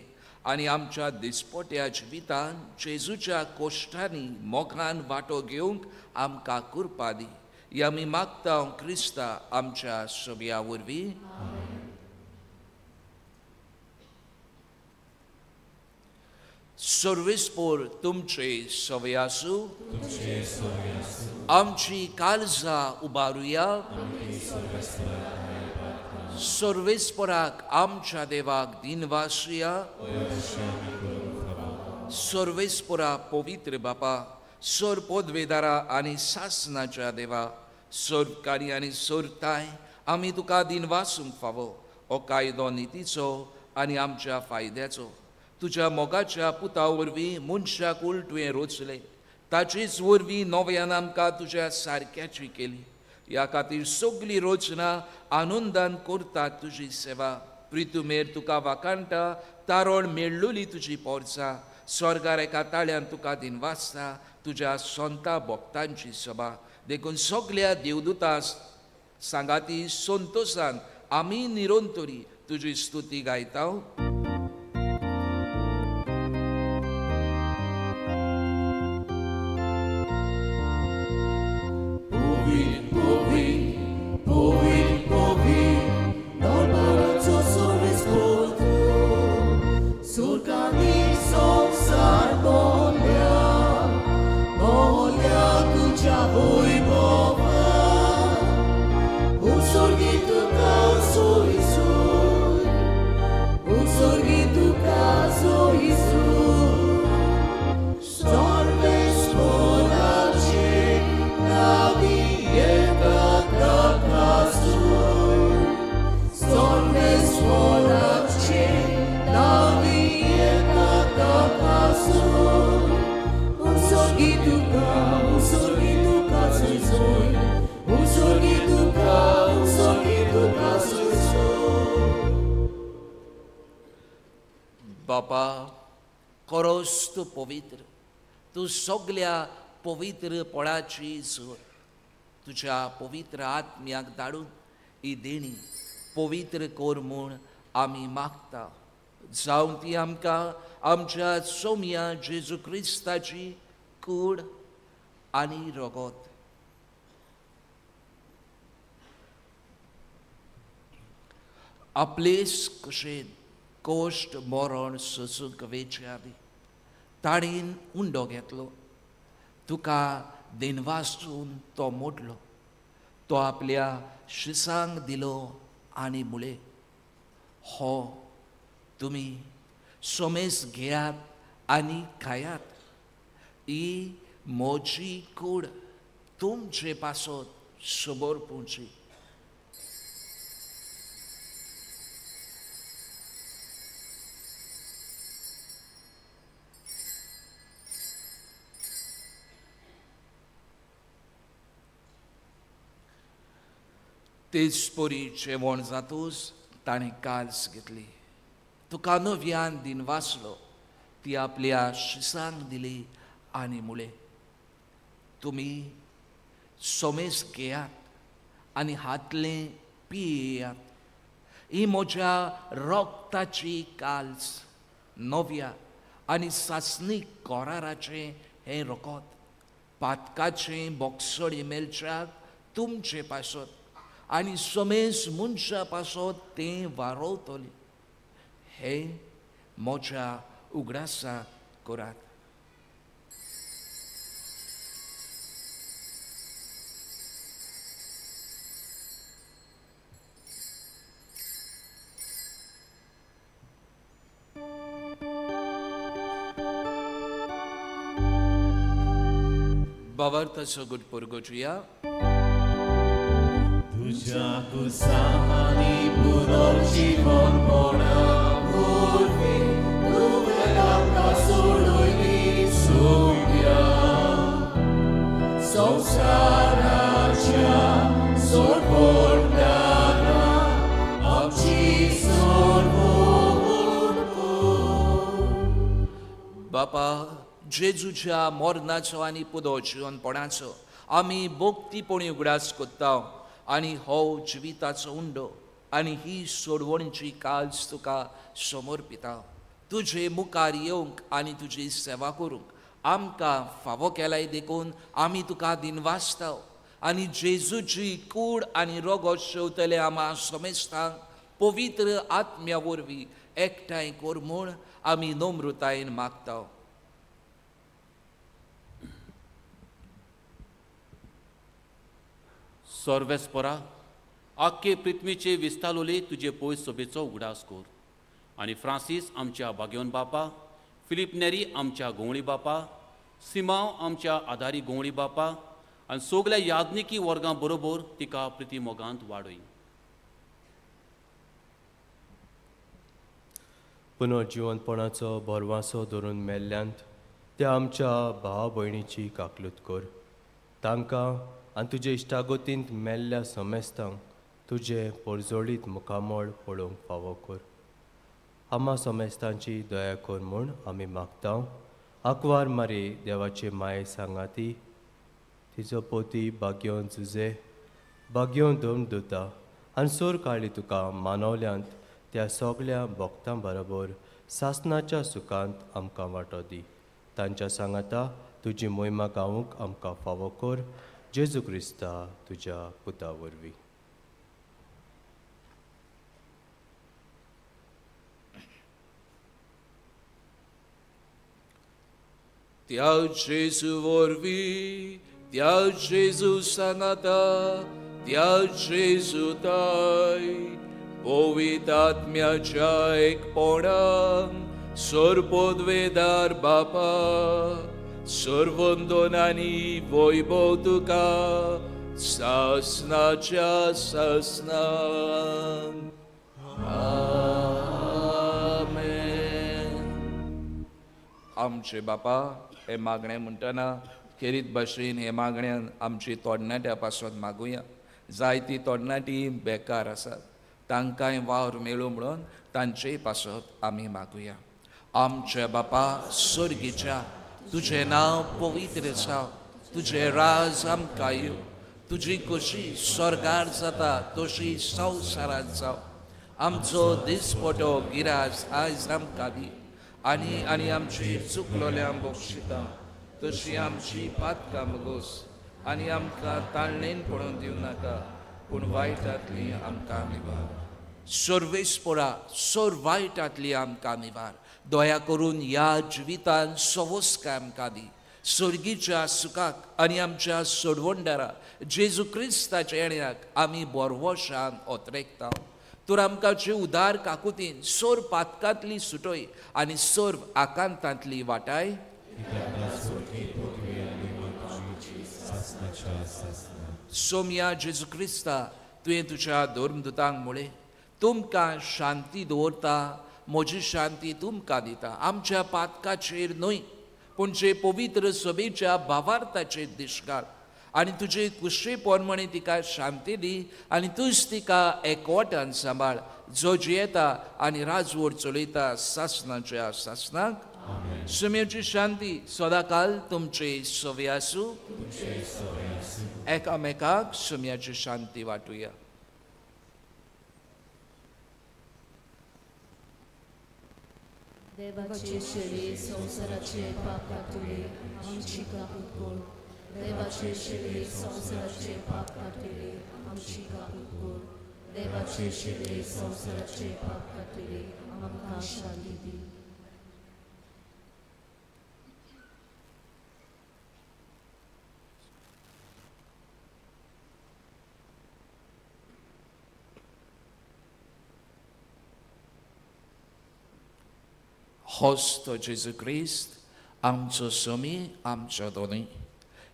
आनी आमच्या दिसपट्या जिवितान जेजूच्या कोश्टांनी मोगान वांटो घेवंक आमकां कृपा दी. ही आमी मागता क्रिस्ता आमच्या सभ्या वरवीं. सर्वेस्पोर तुमचे सवे आसूं. आमची काळजां उबारुया. सर्वेस्पोराक आमच्या देवाक दिनवासुया. सर्वेस्पोरा पवित्र बापा, सर पदवेदारा आनी सासनाच्या देवा, सरकारी आनी सरताय आमी तुका दिनवासूंक फावो हो कायदो नितीचो आनी आमच्या फायद्याचो. तुज्या मोगाच्या पुता वरवीं मनशाक उलटुवें रोचलें, ताचेच वरवीं नव्यान आमकां तुज्या सारक्याची केली. ह्या खातीर सगली रचना आनंदान करता तुजी सेवा. प्रितुमेर तुका वाखाणटा, तारण मेळ्ळुली तुजी पोरसां, स्वर्गार एका ताळ्यान तुका दिनवासता तुज्या संता भक्तांची सभा. देखून सगल्या देवदूता सांगाती संतोशान आमी निरंतरी तुजी स्तुती गायता. बापा, खरोच तूं पवित्र, तूं सगल्या पवित्रपणाची जोड. तुज्या पवित्र आत्म्याक धाडून ही देणी पवित्र कर म्हूण आमी मागता. जावं ती आमकां आमच्या सोम्या जेजू क्रिस्ताची कूड आनी रगत. आपलेच कशेन कोश्ट मरण सोसूंक वेचे आदी ताणेन उंडो घेतलो, तुका दिनवासून तो मोडलो, तो आपल्या शिसांक दिलो आनी मुळे, हो तुमी सोमेस घेयात आनी खायात, ही म्हजी कूड तुमचे पासत सोबोर पुंची. तेच परी जेवण जातूच ताणें काल्स घेतली, तुका नव्यान दिनवासलो, ती आपल्या शिसांक दिली आनी मुळे, तुमी सोमेस घेयात आनी हातलें पियात, ही म्हज्या रक्ताची काल्स, नव्या आनी सासणीक कराराचें हें रगत पातकाचें बोगसणी मेळच्याक तुमचे पासत आनी समेस मनशा पासत तें वारोवतलें. हें म्हज्या उगडासाक करात. बाबार्थाचो गुटपुरगोचुया. तुज्या कुसांनी पुनर्जीवनपणा वरवीं तुवें आमकां सोडयली सोम्या संवसाराच्या सोडवणदारा आमची सोडवण कर. बापा, जेजूच्या मरणाचो आनी पुनर्जीवनपणाचो आमी भक्तीपणी उगडास करता आनी हो जिविताचो उंडो आनी ही सोडवणीची काज तुका समर्पिता. तुजे मुखार येवंक आनी तुजी सेवा करूंक आमकां फावो केलाय देखून आमी तुका दिनवासता आनी जेजूची कूड आनी रगत शेवतले आमा समेस्तांक पवित्र आत्म्या वरवीं एकठांय कर म्हूण आमी नम्रतायेन मागता. सर्वेस्परा, आख्खे पृथ्वीचे विस्तालोले तुजे पयस सोबेचो उगडास कर आनी फ्रांसीस आमच्या भाग्योन बापा, फिलीप नेरी आमच्या गोंवळी बापा, सिमांव आमच्या आदारी गोंवळी बापा आनी सगल्या याज्ञिकी वर्गां बरोबर तिका प्रिती मोगांत वाडय. पुनर्जिवनपणाचो भरवासो धरून मेल्ल्यांत त्या आमच्या भाव भयणीची काकलूत कर. तांकां आनी तुजे इश्टागतींत मेल्ल्या समेस्तांक तुजें परजळीत मुखामळ पळोवंक फावो कर. आमा समेस्तांची दया कर म्हूण आमी मागता. आंकवार मारी देवाचे माये सांगाती तिजो पोती भाग्योन जुजे भाग्योन दोन दुता आनी सोर काळी तुका मानवल्यांत त्या सगल्या भक्तां बरोबर सासनाच्या सुखांत आमकां वांटो दी. तांच्या सांगाता तुजी मोहिमा गावूंक आमकां फावो कर. जेजू क्रिस्ता तुज्या पुता वरवीं. त्या जेजू वरवीं, त्या जेजू सांगाता, त्या जेजू ताय पवित्र आत्म्याच्या एकपणान सर्वपदवेदार बापा, सर्वंदन आनी वैभव तुका सासनाच्या सासनान. आमेन. आमचे बापा, हे मागणें म्हणटना खेरीत भाशेन हे मागण्यान आमची तरणाट्या पासत मागुया. जायती तरणाटी बेकार आसात, तांकांय वावर मेळूं म्हणून तांचेय पासत आमी मागुया. आमच्या बापा सर्गीच्या, तुजें नांव पवित्र जावं, तुजें राज आमकां येवं, तुजी खोशी स्वर्गार जाता तशी संवसारांत जावं. आमचो दिसपटो गिरास आयज आमकां दी आनी आनी आमची चुकलोल्या बक्षिता तशी आमची पातकां मगोस आनी आमकां ताळणेन पडोवन दिवं नाका, पूण वायटांतली आमकां निवार. सर्वेस्परा, सर वायटांतली आमकां निवार. दया करून ह्या जिवितान सवस्काय आमकां दी. सर्गीच्या सुखाक आनी आमच्या सोडवणदारा जेजू क्रिस्ताच्या येण्याक आमी बरवशान ओतरेकता. तर आमकां जे उदार काकुतीन सर्व पातकांतली सुटय आनी सर्व आकांतांतली वाटाय. सोम्या जेजू क्रिस्ता, तुवें तुज्या धर्मदुतांक म्हळें, तुमकां शांती दवरता, म्हजी शांती तुमकां दिता. आमच्या पातकाचेर न्हय, पूण जे पवित्र सभेच्या भावार्थाचेर दिश्ट घाल आनी तुजे कुशे प्रमाणे तिका शांती दी आनी तूच तिका एकवटान सांबाळ, जो जियेता आनी राजवट चलयता सासनाच्या सासनाक. सुम्याची शांती सदाकाल तुमचे सवे आसूं. एकामेकाक सुम्याची शांती वांटुया. देवाचे शेळी संवसाराचे पाप काडटले आमची काकूत कर. देवाचे शेळी संवसाराचे पाप काडटले आमची काकूत कर. देवाचे शेळी संवसाराचे पाप काडटले आमकां शांती दी. होस्तो जेजू क्रिस्त आमचो समी आमचो दोनी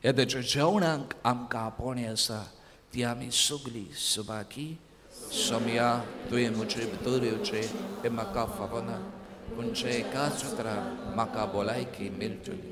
ह्या तेच्या जेवणाक आमकां आपोवणें आसा ती आमी सगळीं सुबाकी. सोमया तुवें म्हजे भितर येवचें हें म्हाका फावना, पूण जे एकाच उतरान म्हाका भलायकी मेळटली.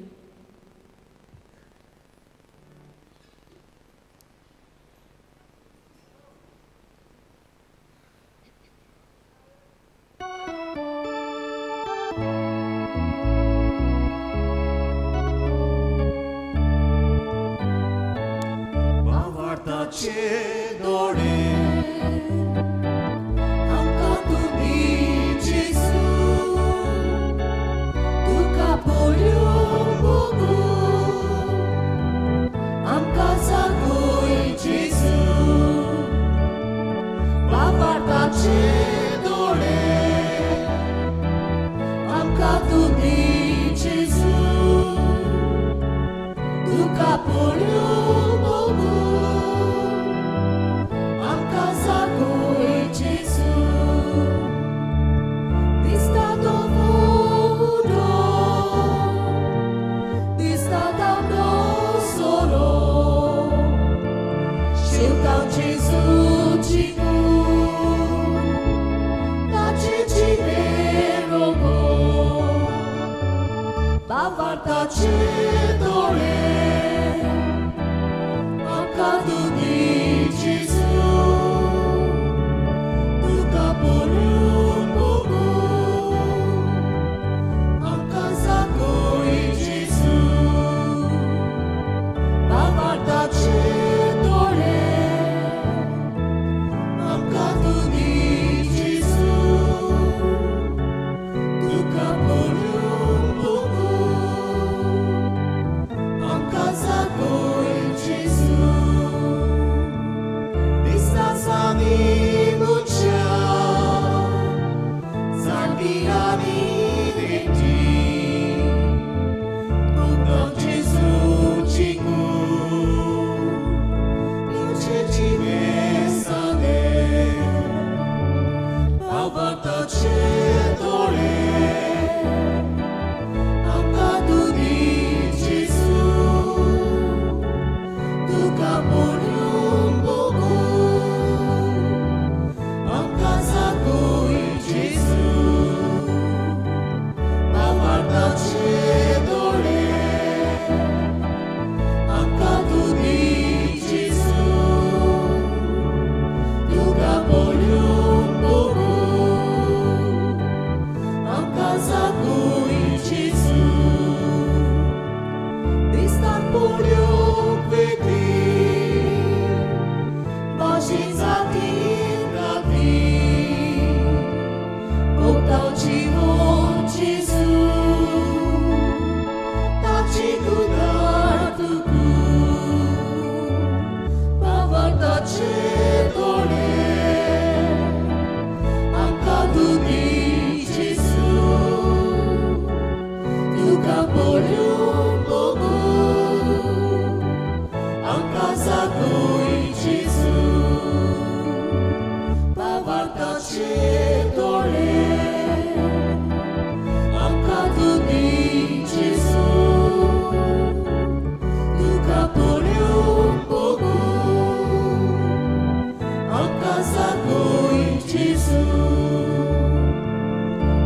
Gesù,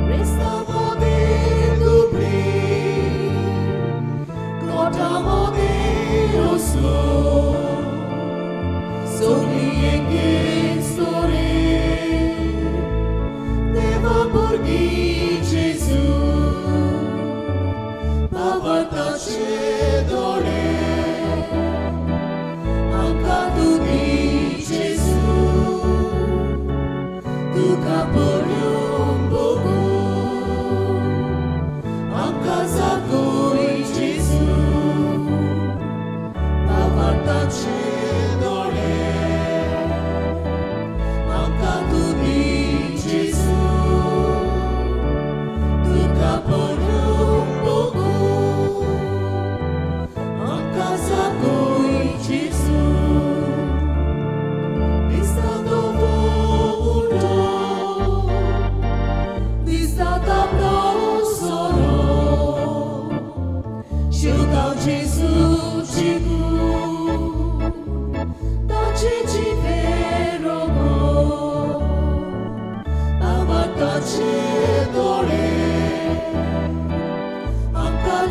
resta poter dublir.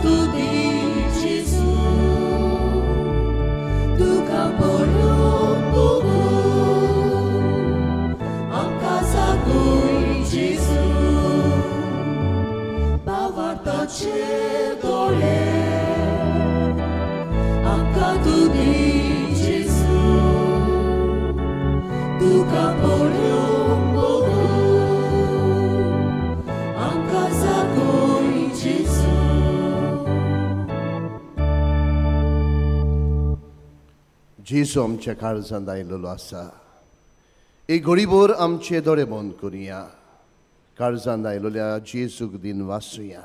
तूं दी जेजू, तुका पळोवंक बगून आमकां जागय जेजू, भावार्थाचे दोळे आमकां तूं दी जेजू, तुका पळोवंक बगून आमकां जागय जेजू. जेजू आमच्या काळजांत आयलेलो आसा. एक घडीभर आमचे दोळे बंद करुया, काळजांत आयलेल्या जेजूक दिन वाचुया.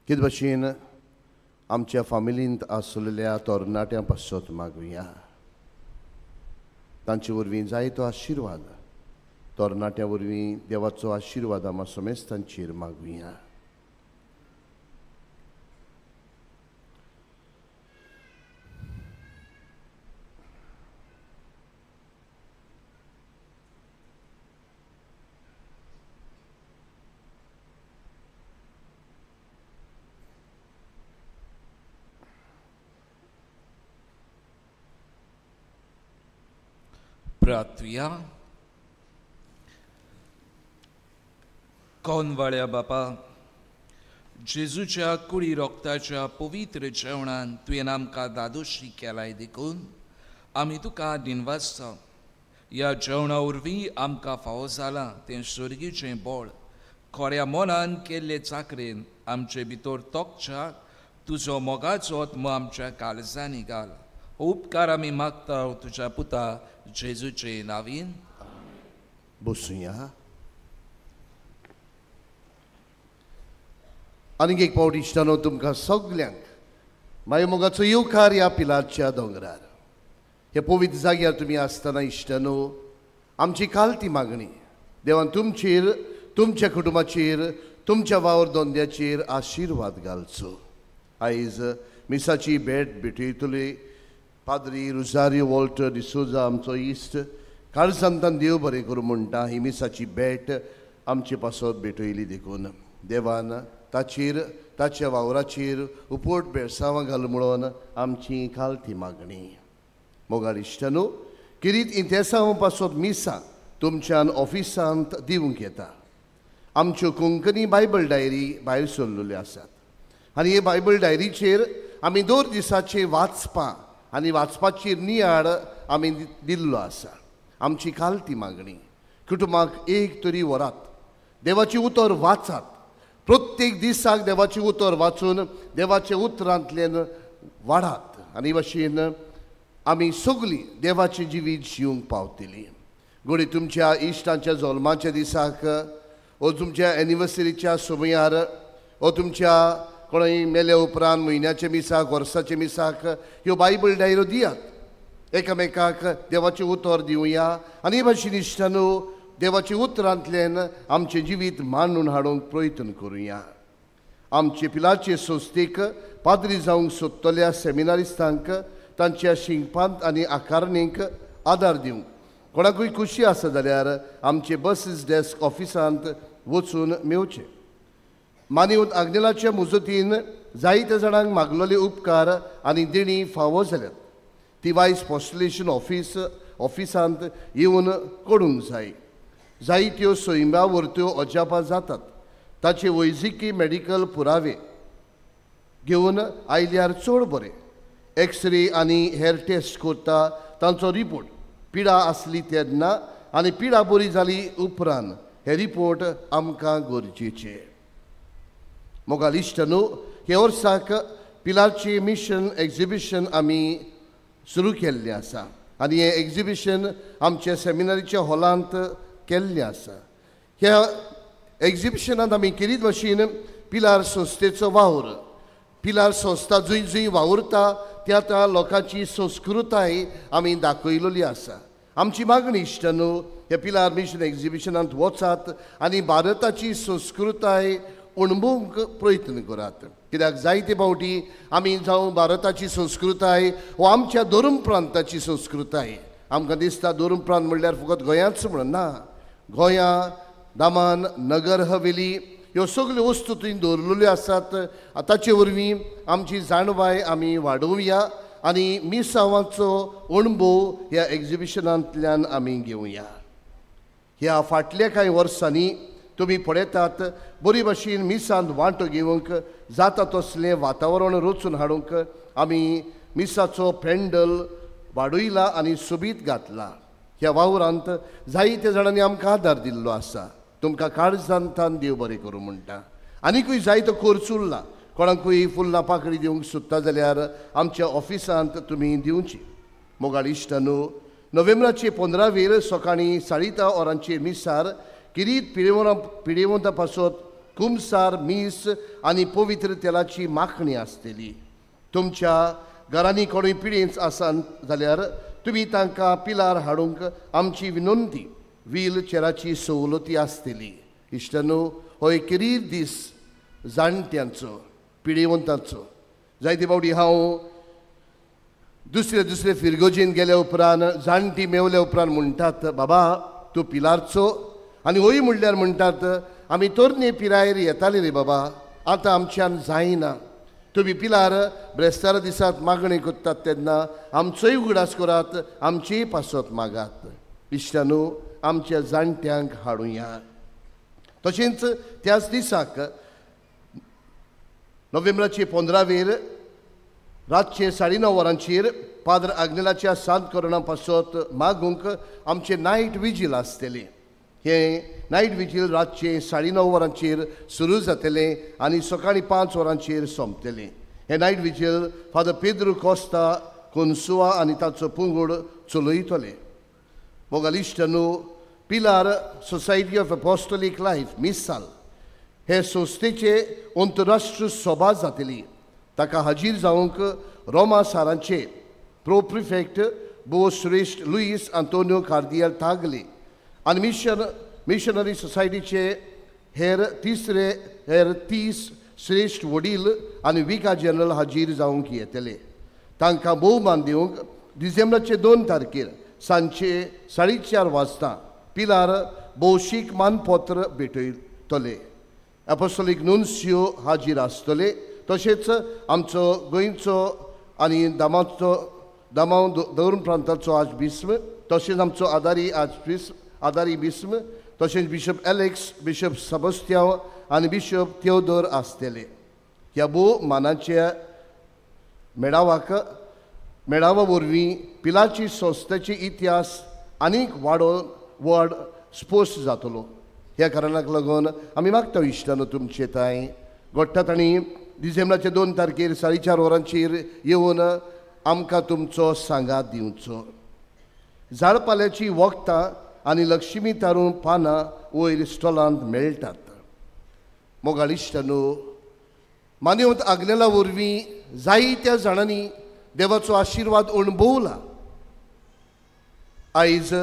कितें भशेन आमच्या फामिलींत आसलेल्या तरणाट्यां पासत मागुया, तांचे वरवीं जायतो आशिर्वाद, तरणाट्यां वरवीं देवाचो आशिर्वाद आमकां समेस्तांचेर मागुया. प्रार्थुया. कोनवाळ्या बापा, जेजूच्या कुडी रोगताच्या पवित्र जेवणान तुवें आमकां दादोशी केलाय देखून आमी तुका दिनवासता. ह्या जेवणा वरवीं आमकां फावो जालां तें सर्गीचें बळ खऱ्या मनान केल्ले चाकरेन आमचे भितर तोखच्या तुजो मोगाचो आत्मो आमच्या काळजांनी घाल. उपकार आमी मागता तुज्या पुता जेजूचे नावीन. बसुया. आनीक एक पावट इश्टानो तुमकां सगल्यांक मागीर मोगाचो येवकार ह्या पिलारच्या दोंगरार, ह्या पवित्र जाग्यार तुमी आसतना इश्टानो आमची काल ती मागणी देवान तुमचेर, तुमच्या कुटुंबाचेर, तुमच्या वावर धंद्याचेर आशिर्वाद घालचो. आयज मिसाची भेट भेटयतली पाद्री रुजारियो वॉल्टर डिसोजा आमचो इश्ट काळजांतान देव बरें करूं म्हणटा. ही मिसाची भेट आमचे पासत भेटयली देखून देवान ताचेर, ताच्या वावराचेर उपट बेळसांवां घाल म्हणून आमची कालती मागणी. मोगाळ इश्टानो, किरीत इंतेसांव पासत मिसां तुमच्यान ऑफिसांत दिवंक येता. आमच्यो कोंकणी बायबल डायरी भायर सरलेल्यो आसात आनी हे बायबल डायरीचेर आमी दर दिसाचे वाचपां आनी वाचपाचेर नियाळ आमी दिल्लो आसा. आमची कालती मागणी, कुटुंबाक एक तरी वरात देवाचें उतर वाचात. प्रत्येक दिसाक देवाचें उतर वाचून देवाच्या उतरांतल्यान वाडात आनी भशेन आमी सगळीं देवाचें जिवीत जिवंक पावतलीं. घडये तुमच्या इश्टांच्या जल्माच्या दिसाक ओ तुमच्या एनिवर्सरीच्या समयार ओ तुमच्या कोणूय मेल्या उपरांत म्हयन्याच्या मिसाक, वर्साच्या मिसाक ह्यो बायबल डायरो दियात. एकामेकाक देवाचें उतर दिवया आनी भाशेन इश्टानो देवाच्या उतरांतल्यान आमचें जिवीत मांडून हाडूंक प्रयत्न करुया. आमचे पिलाचे संस्थेक पाद्री जावंक सोदतल्या सेमिनारिस्तांक तांच्या शिंकपांत आनी आकारणीक आदार दिवंक कोणाकूय खुशी आसा जाल्यार आमचे बसीस डेस्क ऑफिसांत वचून मेवचें. मानिवत आग्नेलाच्या मुजतीन जायत्या जाणांक मागलेले उपकार आनी देणी फावो जाल्यात ती वायस पोस्टलेशन ऑफिसांत येवन करूंक जाय. जायत्यो सैमा वरत्यो अजापां जातात ताचे वैजकी मेडिकल पुरावे घेवन आयल्यार चड बरें. एक्सरे आनी हेर टेस्ट करता तांचो रिपोर्ट पिडा आसली तेन्ना आनी पिडा बरी जाली उपरांत हे रिपोर्ट आमकां गरजेचे. मोगाल इश्टानो, हे वर्साक पिलारची मिशन एक्झिबिशन आमी सुरू केल्लें आसा आनी हें एक्झिबिशन आमच्या सेमिनारीच्या हॉलांत केल्लें आसा. ह्या एक्झिबिशनांत आमी केरीत भशेन पिलार संस्थेचो वावर, पिलार संस्था जंय जंय वावुरता त्या त्या लोकांची संस्कृताय आमी दाखयलेली आसा. आमची मागणी इश्टानो, ह्या पिलार मिशन एक्झिबिशनांत वचात आनी भारताची संस्कृताय अणभवूंक प्रयत्न करात. कित्याक जायते फावटी आमी जावं भारताची संस्कृताय वो आमच्या धर्म प्रांताची संस्कृताय आमकां दिसता धर्म प्रांत म्हणल्यार फकत गोंयांच म्हणून ना, गोंया, दमन, नगर हवेली ह्यो सगल्यो वस्तू थंय दवरलेल्यो आसात. ताचे वरवीं आमची जाणवाय आमी वाडोवया आनी मिसांवाचो अणभव ह्या एग्जिबिशनांतल्यान आमी घेवया. ह्या फाटल्या कांय वर्सांनी तुमी पळयतात बरी भाशेन मिसांत वांटो घेवंक जाता तसलें वातावरण रचून हाडूंक आमी मिसाचो पेंडल वाडयला आनी सोबीत घातला. ह्या वावरांत जायते जाणांनी आमकां आदार दिल्लो आसा. तुमकां काळजांतान देव बरें करूं म्हणटा. आनीकूय जायतो खर्च उरला. कोणाकूय फुलां पाकळी दिवंक सोदता जाल्यार आमच्या ऑफिसांत तुमी दिवची. मोगाळ इश्टानू, नोव्हेंबराचे 15वेर सकाळीं 10:30 वरांचेर मिसार किरीत पिडेवंता पासत कुमसार मीस आनी पवित्र तेलाची माखणी आसतली. तुमच्या घरांनी कोणूय पिडेंच आसात जाल्यार तुमी तांकां पिलार हाडूंक आमची विनंती. व्हील चेराची सवलती आसतली. इश्टानू, हो एक किरीत दीस जाणट्यांचो, पिडेवंतांचो. जायते फावटी हांव दुसरे दुसरे फिरगोजेन गेल्या उपरांत जाणटी मेवल्या उपरांत म्हणटात, बाबा तूं पिलारचो. आनी होय म्हणल्यार म्हणटात, आमी तरणे पिरायेर येताले रे बाबा, आतां आमच्यान जायना. तुमी पिलार ब्रेस्तारा दिसात मागणी करतात तेन्ना आमचोय उगडास करात, आमचेय पासत मागात. इश्टानू, आमच्या जाणट्यांक हाडुया. तशेंच त्याच दिसाक नोव्हेंबराचे 15वेर रातचे 9:30 वरांचेर पाद्र आग्नेलाच्या सांत करणा पासत मागूंक आमचें नायट विजील आसतलें. हें नायट विजील रातचें 9:30 वरांचेर सुरू जातलें आनी सकाळीं 5 वरांचेर सोंपतलें. हें night vigil father Pedro Costa Consua आनी ताचो पंगड चलयतले. मोगाल इश्टानू, Pilar society of apostolic life मिसाल हे संस्थेचे अंतरराष्ट्रीय सभा जातली. ताका हाजीर जावंक रोमा सारांचे प्रो प्रिफेक्ट भोव श्रेश्ठ लुईस आंतोनियो कार्दियल तागले आनी मिशनरी सोसायटीचे हेर 30 श्रेश्ठ वडील आनी विका जनरल हाजीर जावंक येतले. तांकां भोवमान दिवंक डिसेंबराचे 2 तारखेर सांजचे 4:30 वाजता पिलार भौशीक मानपत्र भेटयतले. एपोस्टोलीक नुन्सियो हाजीर आसतले. तशेंच आमचो गोंयचो आनी दामांव दौरून प्रांताचो आर्चबिस्प, तशेंच आमचो आदारी बिस्म, तशेंच बिशप एलेक्स, बिशप सेबास्तियांव आनी बिशप थियोदोर आसतले. ह्या भोव मानाच्या मेळावा वरवीं पिलाची संस्थेचे इतिहास आनीक व्हड स्पश्ट जातलो. ह्या कारणाक लागून आमी मागता इश्टानो तुमचे तांय घडटा तांणी डिसेंबराचे 2 तारखेर 4:30 वरांचेर येवन आमकां तुमचो सांगात दिवचो. झाडपाल्याची वखदां आनी लक्ष्मी तारू पानां वयर स्टॉलांत मेळटात. मोगाळ इश्टानो, मान्यवंत आग्नेला वरवीं जायत्या जाणांनी देवाचो आशिर्वाद अणभवला. आयज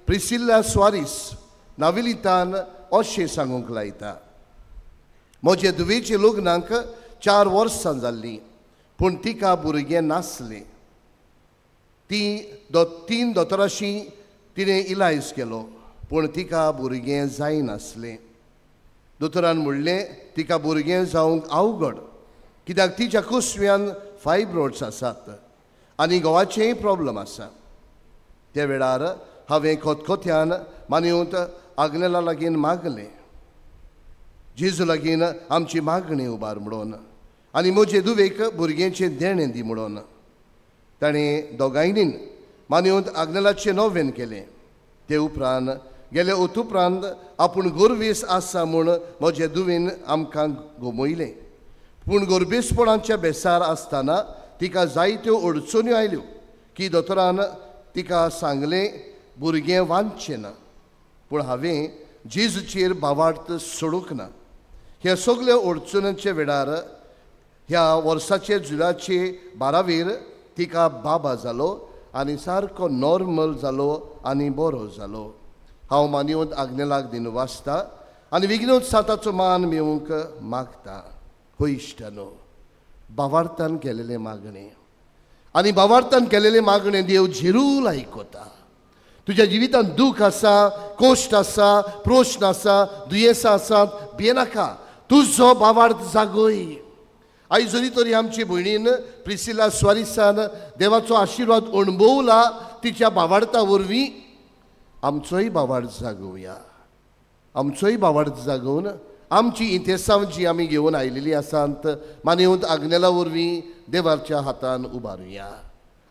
प्रिसिल्ला स्वारीस नावेलींतान अशें सांगूंक लायता, म्हजे धुवेचे लग्नाक 4 वर्सां जाल्लीं, पूण तिका भुरगें नासलें. ती 3 दोतोराशी तिणें इलाज केलो, पूण तिका भुरगें जायनासलें. दोतोरान म्हणलें तिका भुरगें जावंक अवघड, कित्याक तिच्या कुसव्यान फायब्रॉड्स आसात आनी घोवाचेंय प्रॉब्लम आसा. त्या वेळार हांवें खतखत्यान मानवत आग्नेला लागीं मागलें, जेजू लागीं आमची मागणी उबार म्हणून आनी म्हजे धुवेक भुरग्यांचें देणें दी म्हणून. ताणें दोगांयनी मानवत आग्नेलाचें नोवेन केलें. ते उपरांत गेले उपरांत आपूण गोरवेस आसा म्हूण म्हजे धुवेन आमकां गमयलें. पूण गोरबेसपणाच्या बेसार आसतना तिका जायत्यो अडचण्यो आयल्यो की दोतोरान तिका सांगलें भुरगें वांचचें ना. पूण हांवें जेजूचेर भावार्थ सोडूंक ना. ह्या सगल्या अडचण्यांच्या वेळार ह्या वर्साचे जुलाचे 12वेर तिका बाबा जालो आनी सारको नॉर्मल जालो आनी बरो जालो. हांव मानवत आग्नेलाक दिन वाचता आनी विघ्नोत साताचो मान मेळोवंक मागता. हो इश्टानो, भावार्थान केलेलें मागणें आनी भावार्थान केलेलें मागणें देव झिरूल आयकता. तुज्या जिवितांत दूख आसा, कोश्ट आसा, प्रश्न आसा, दुयेंसां आसात, भियेनाका. तुजो भावार्थ जागय. आयज जरी तरी आमची भयणीन प्रिसिला स्वारिसान देवाचो आशिर्वाद अणभवला तिच्या भावार्था वरवीं आमचोय भावार्थ जागोवया. आमचोय भावार्थ जागोवन आमची इंतेसांव जी आमी घेवन आयलेली आसात मानवत आग्नेला वरवीं देवाच्या हातान उबारुया.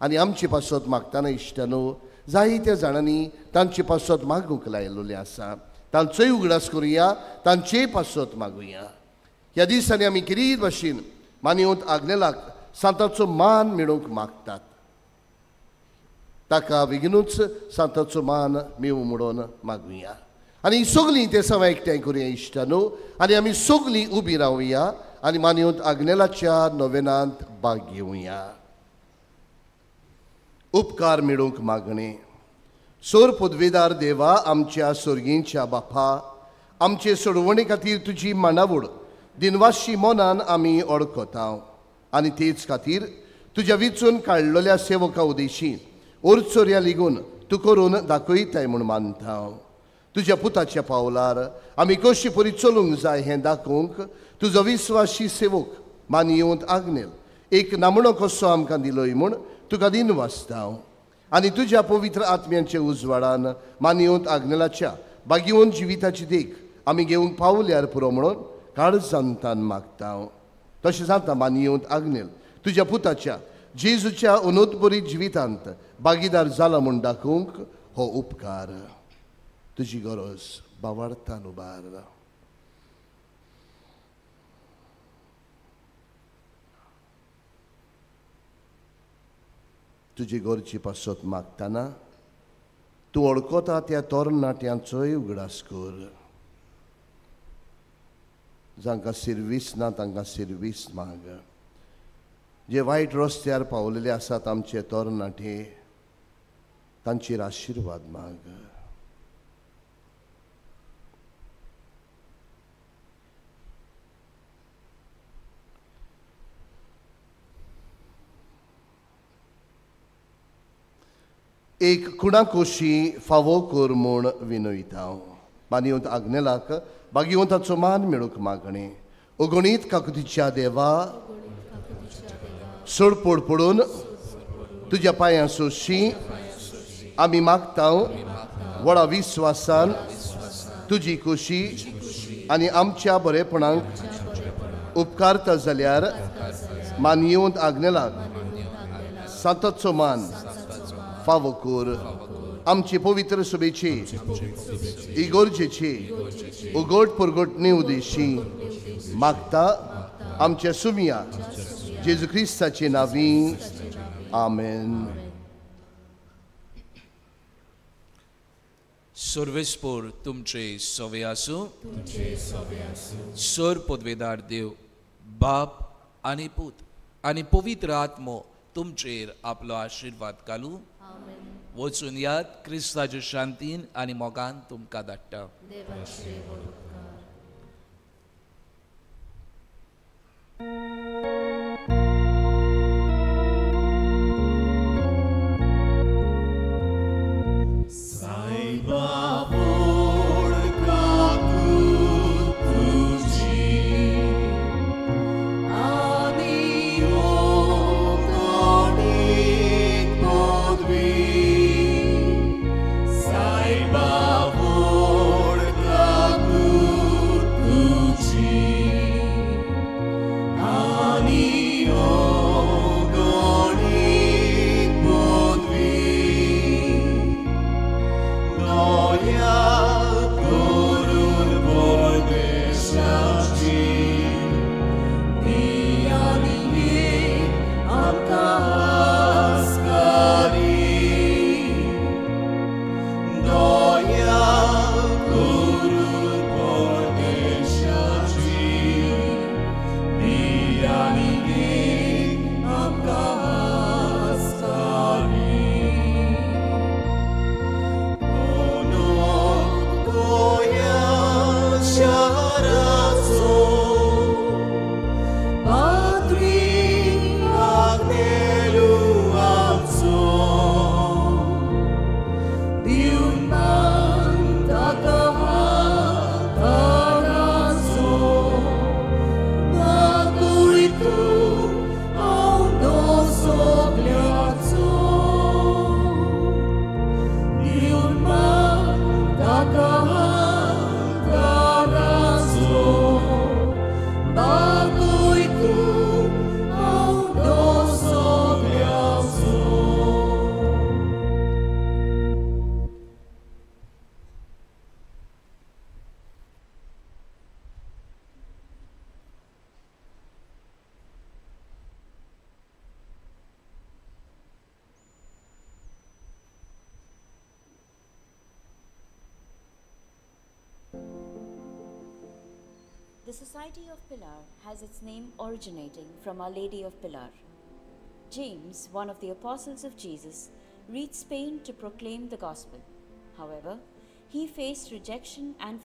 आनी आमचे पासत मागतना इश्टानो जायत्या जाणांनी तांचे पासत मागूंक लायलेलें आसा, तांचोय उगडास करुया, तांचेय पासत मागुया. ह्या दिसांनी आमी किरीत भाशेन मानवत आग्नेलाक सांताचो मान मेळोवंक मागतात, ताका बेगिनूच सांताचो मान मेळूं म्हणून मागुया. आनी सगळीं ते सवाय एकठांय करुया इश्टानो आनी आमी सगळीं उबी रावया आनी मानवत आग्नेलाच्या नोवेनांत भाग घेवया. उपकार मेळोवंक मागणें. सोर पदवेदार देवा, आमच्या सोर्गींच्या बापा, आमचे सोडवणे खातीर तुजी मांडावळ दिनवाशी मनान आमी ओळखता आनी तेच खातीर तुज्या विचून काडलेल्या सेवका उदेशी ओरचोर्या लिगून तूं करून दाखयताय म्हूण मानता. तुज्या पुताच्या पावलार आमी कशी परी चलूंक जाय हें दाखोवंक तुजो विस्वाशी सेवक मानयेवंत आग्नेल एक नामणो कसो आमकां दिलोय म्हूण तुका दिनवासता. आनी तुज्या पवित्र आत्म्यांच्या उजवाडान मानयेवंत आग्नेलाच्या बागेवन जिविताची देख आमी घेवंक पावल्यार पुरो म्हणून काळजांतान मागता. तशें जाता मानयेवंत आग्नेल तुज्या पुताच्या जेजूच्या अनुद्बरी जिवितांत भागीदार जाला म्हूण दाखोवंक हो उपकार तुजी गरज बावार्थान उबार. तुजी गरजी पासत मागतना तूं वळखता त्या तरणाट्यांचोय उगडास कर, जांकां सिर्वीस ना तांकां सिर्वीस माग. जे वायट रस्त्यार पावलेले आसात आमचे तरणाटे तांचेर आशिर्वाद माग. एक कुणाकोशी फावो कर म्हूण विनयता. मानयेवंत आग्नेलाक बागेवंताचो मान मेळूंक मागणें. अगणीत काकुतीच्या देवा, सोडपोड पडून तुज्या पांयां सोशी आमी मागता व्हडा विस्वासान तुजी खोशी आनी आमच्या बरेपणाक उपकारता जाल्यार मानयेवंत आग्नेलाक सांताचो मान फावो कर. आमचे पवित्र सभेचे इगोर्जेचे उगोट परगटणे उदेशी मागता आमच्या सुमिया जेजू क्रिस्ताचे नांवी, आमेन. सर्वेस्पोर तुमचे सवे आसूं. सर पदवेदार देव बाप आनी पूत आनी पवित्र आत्मो तुमचेर आपलो आशिर्वाद घालूं. वचून याद क्रिस्ताच्या शांतीन आनी मोगान तुमकां धाडटा. Bye. The Society of Pilar has its name originating from Our Lady of Pilar. James, one of the apostles of Jesus, reached Spain to proclaim the gospel. However, he faced rejection and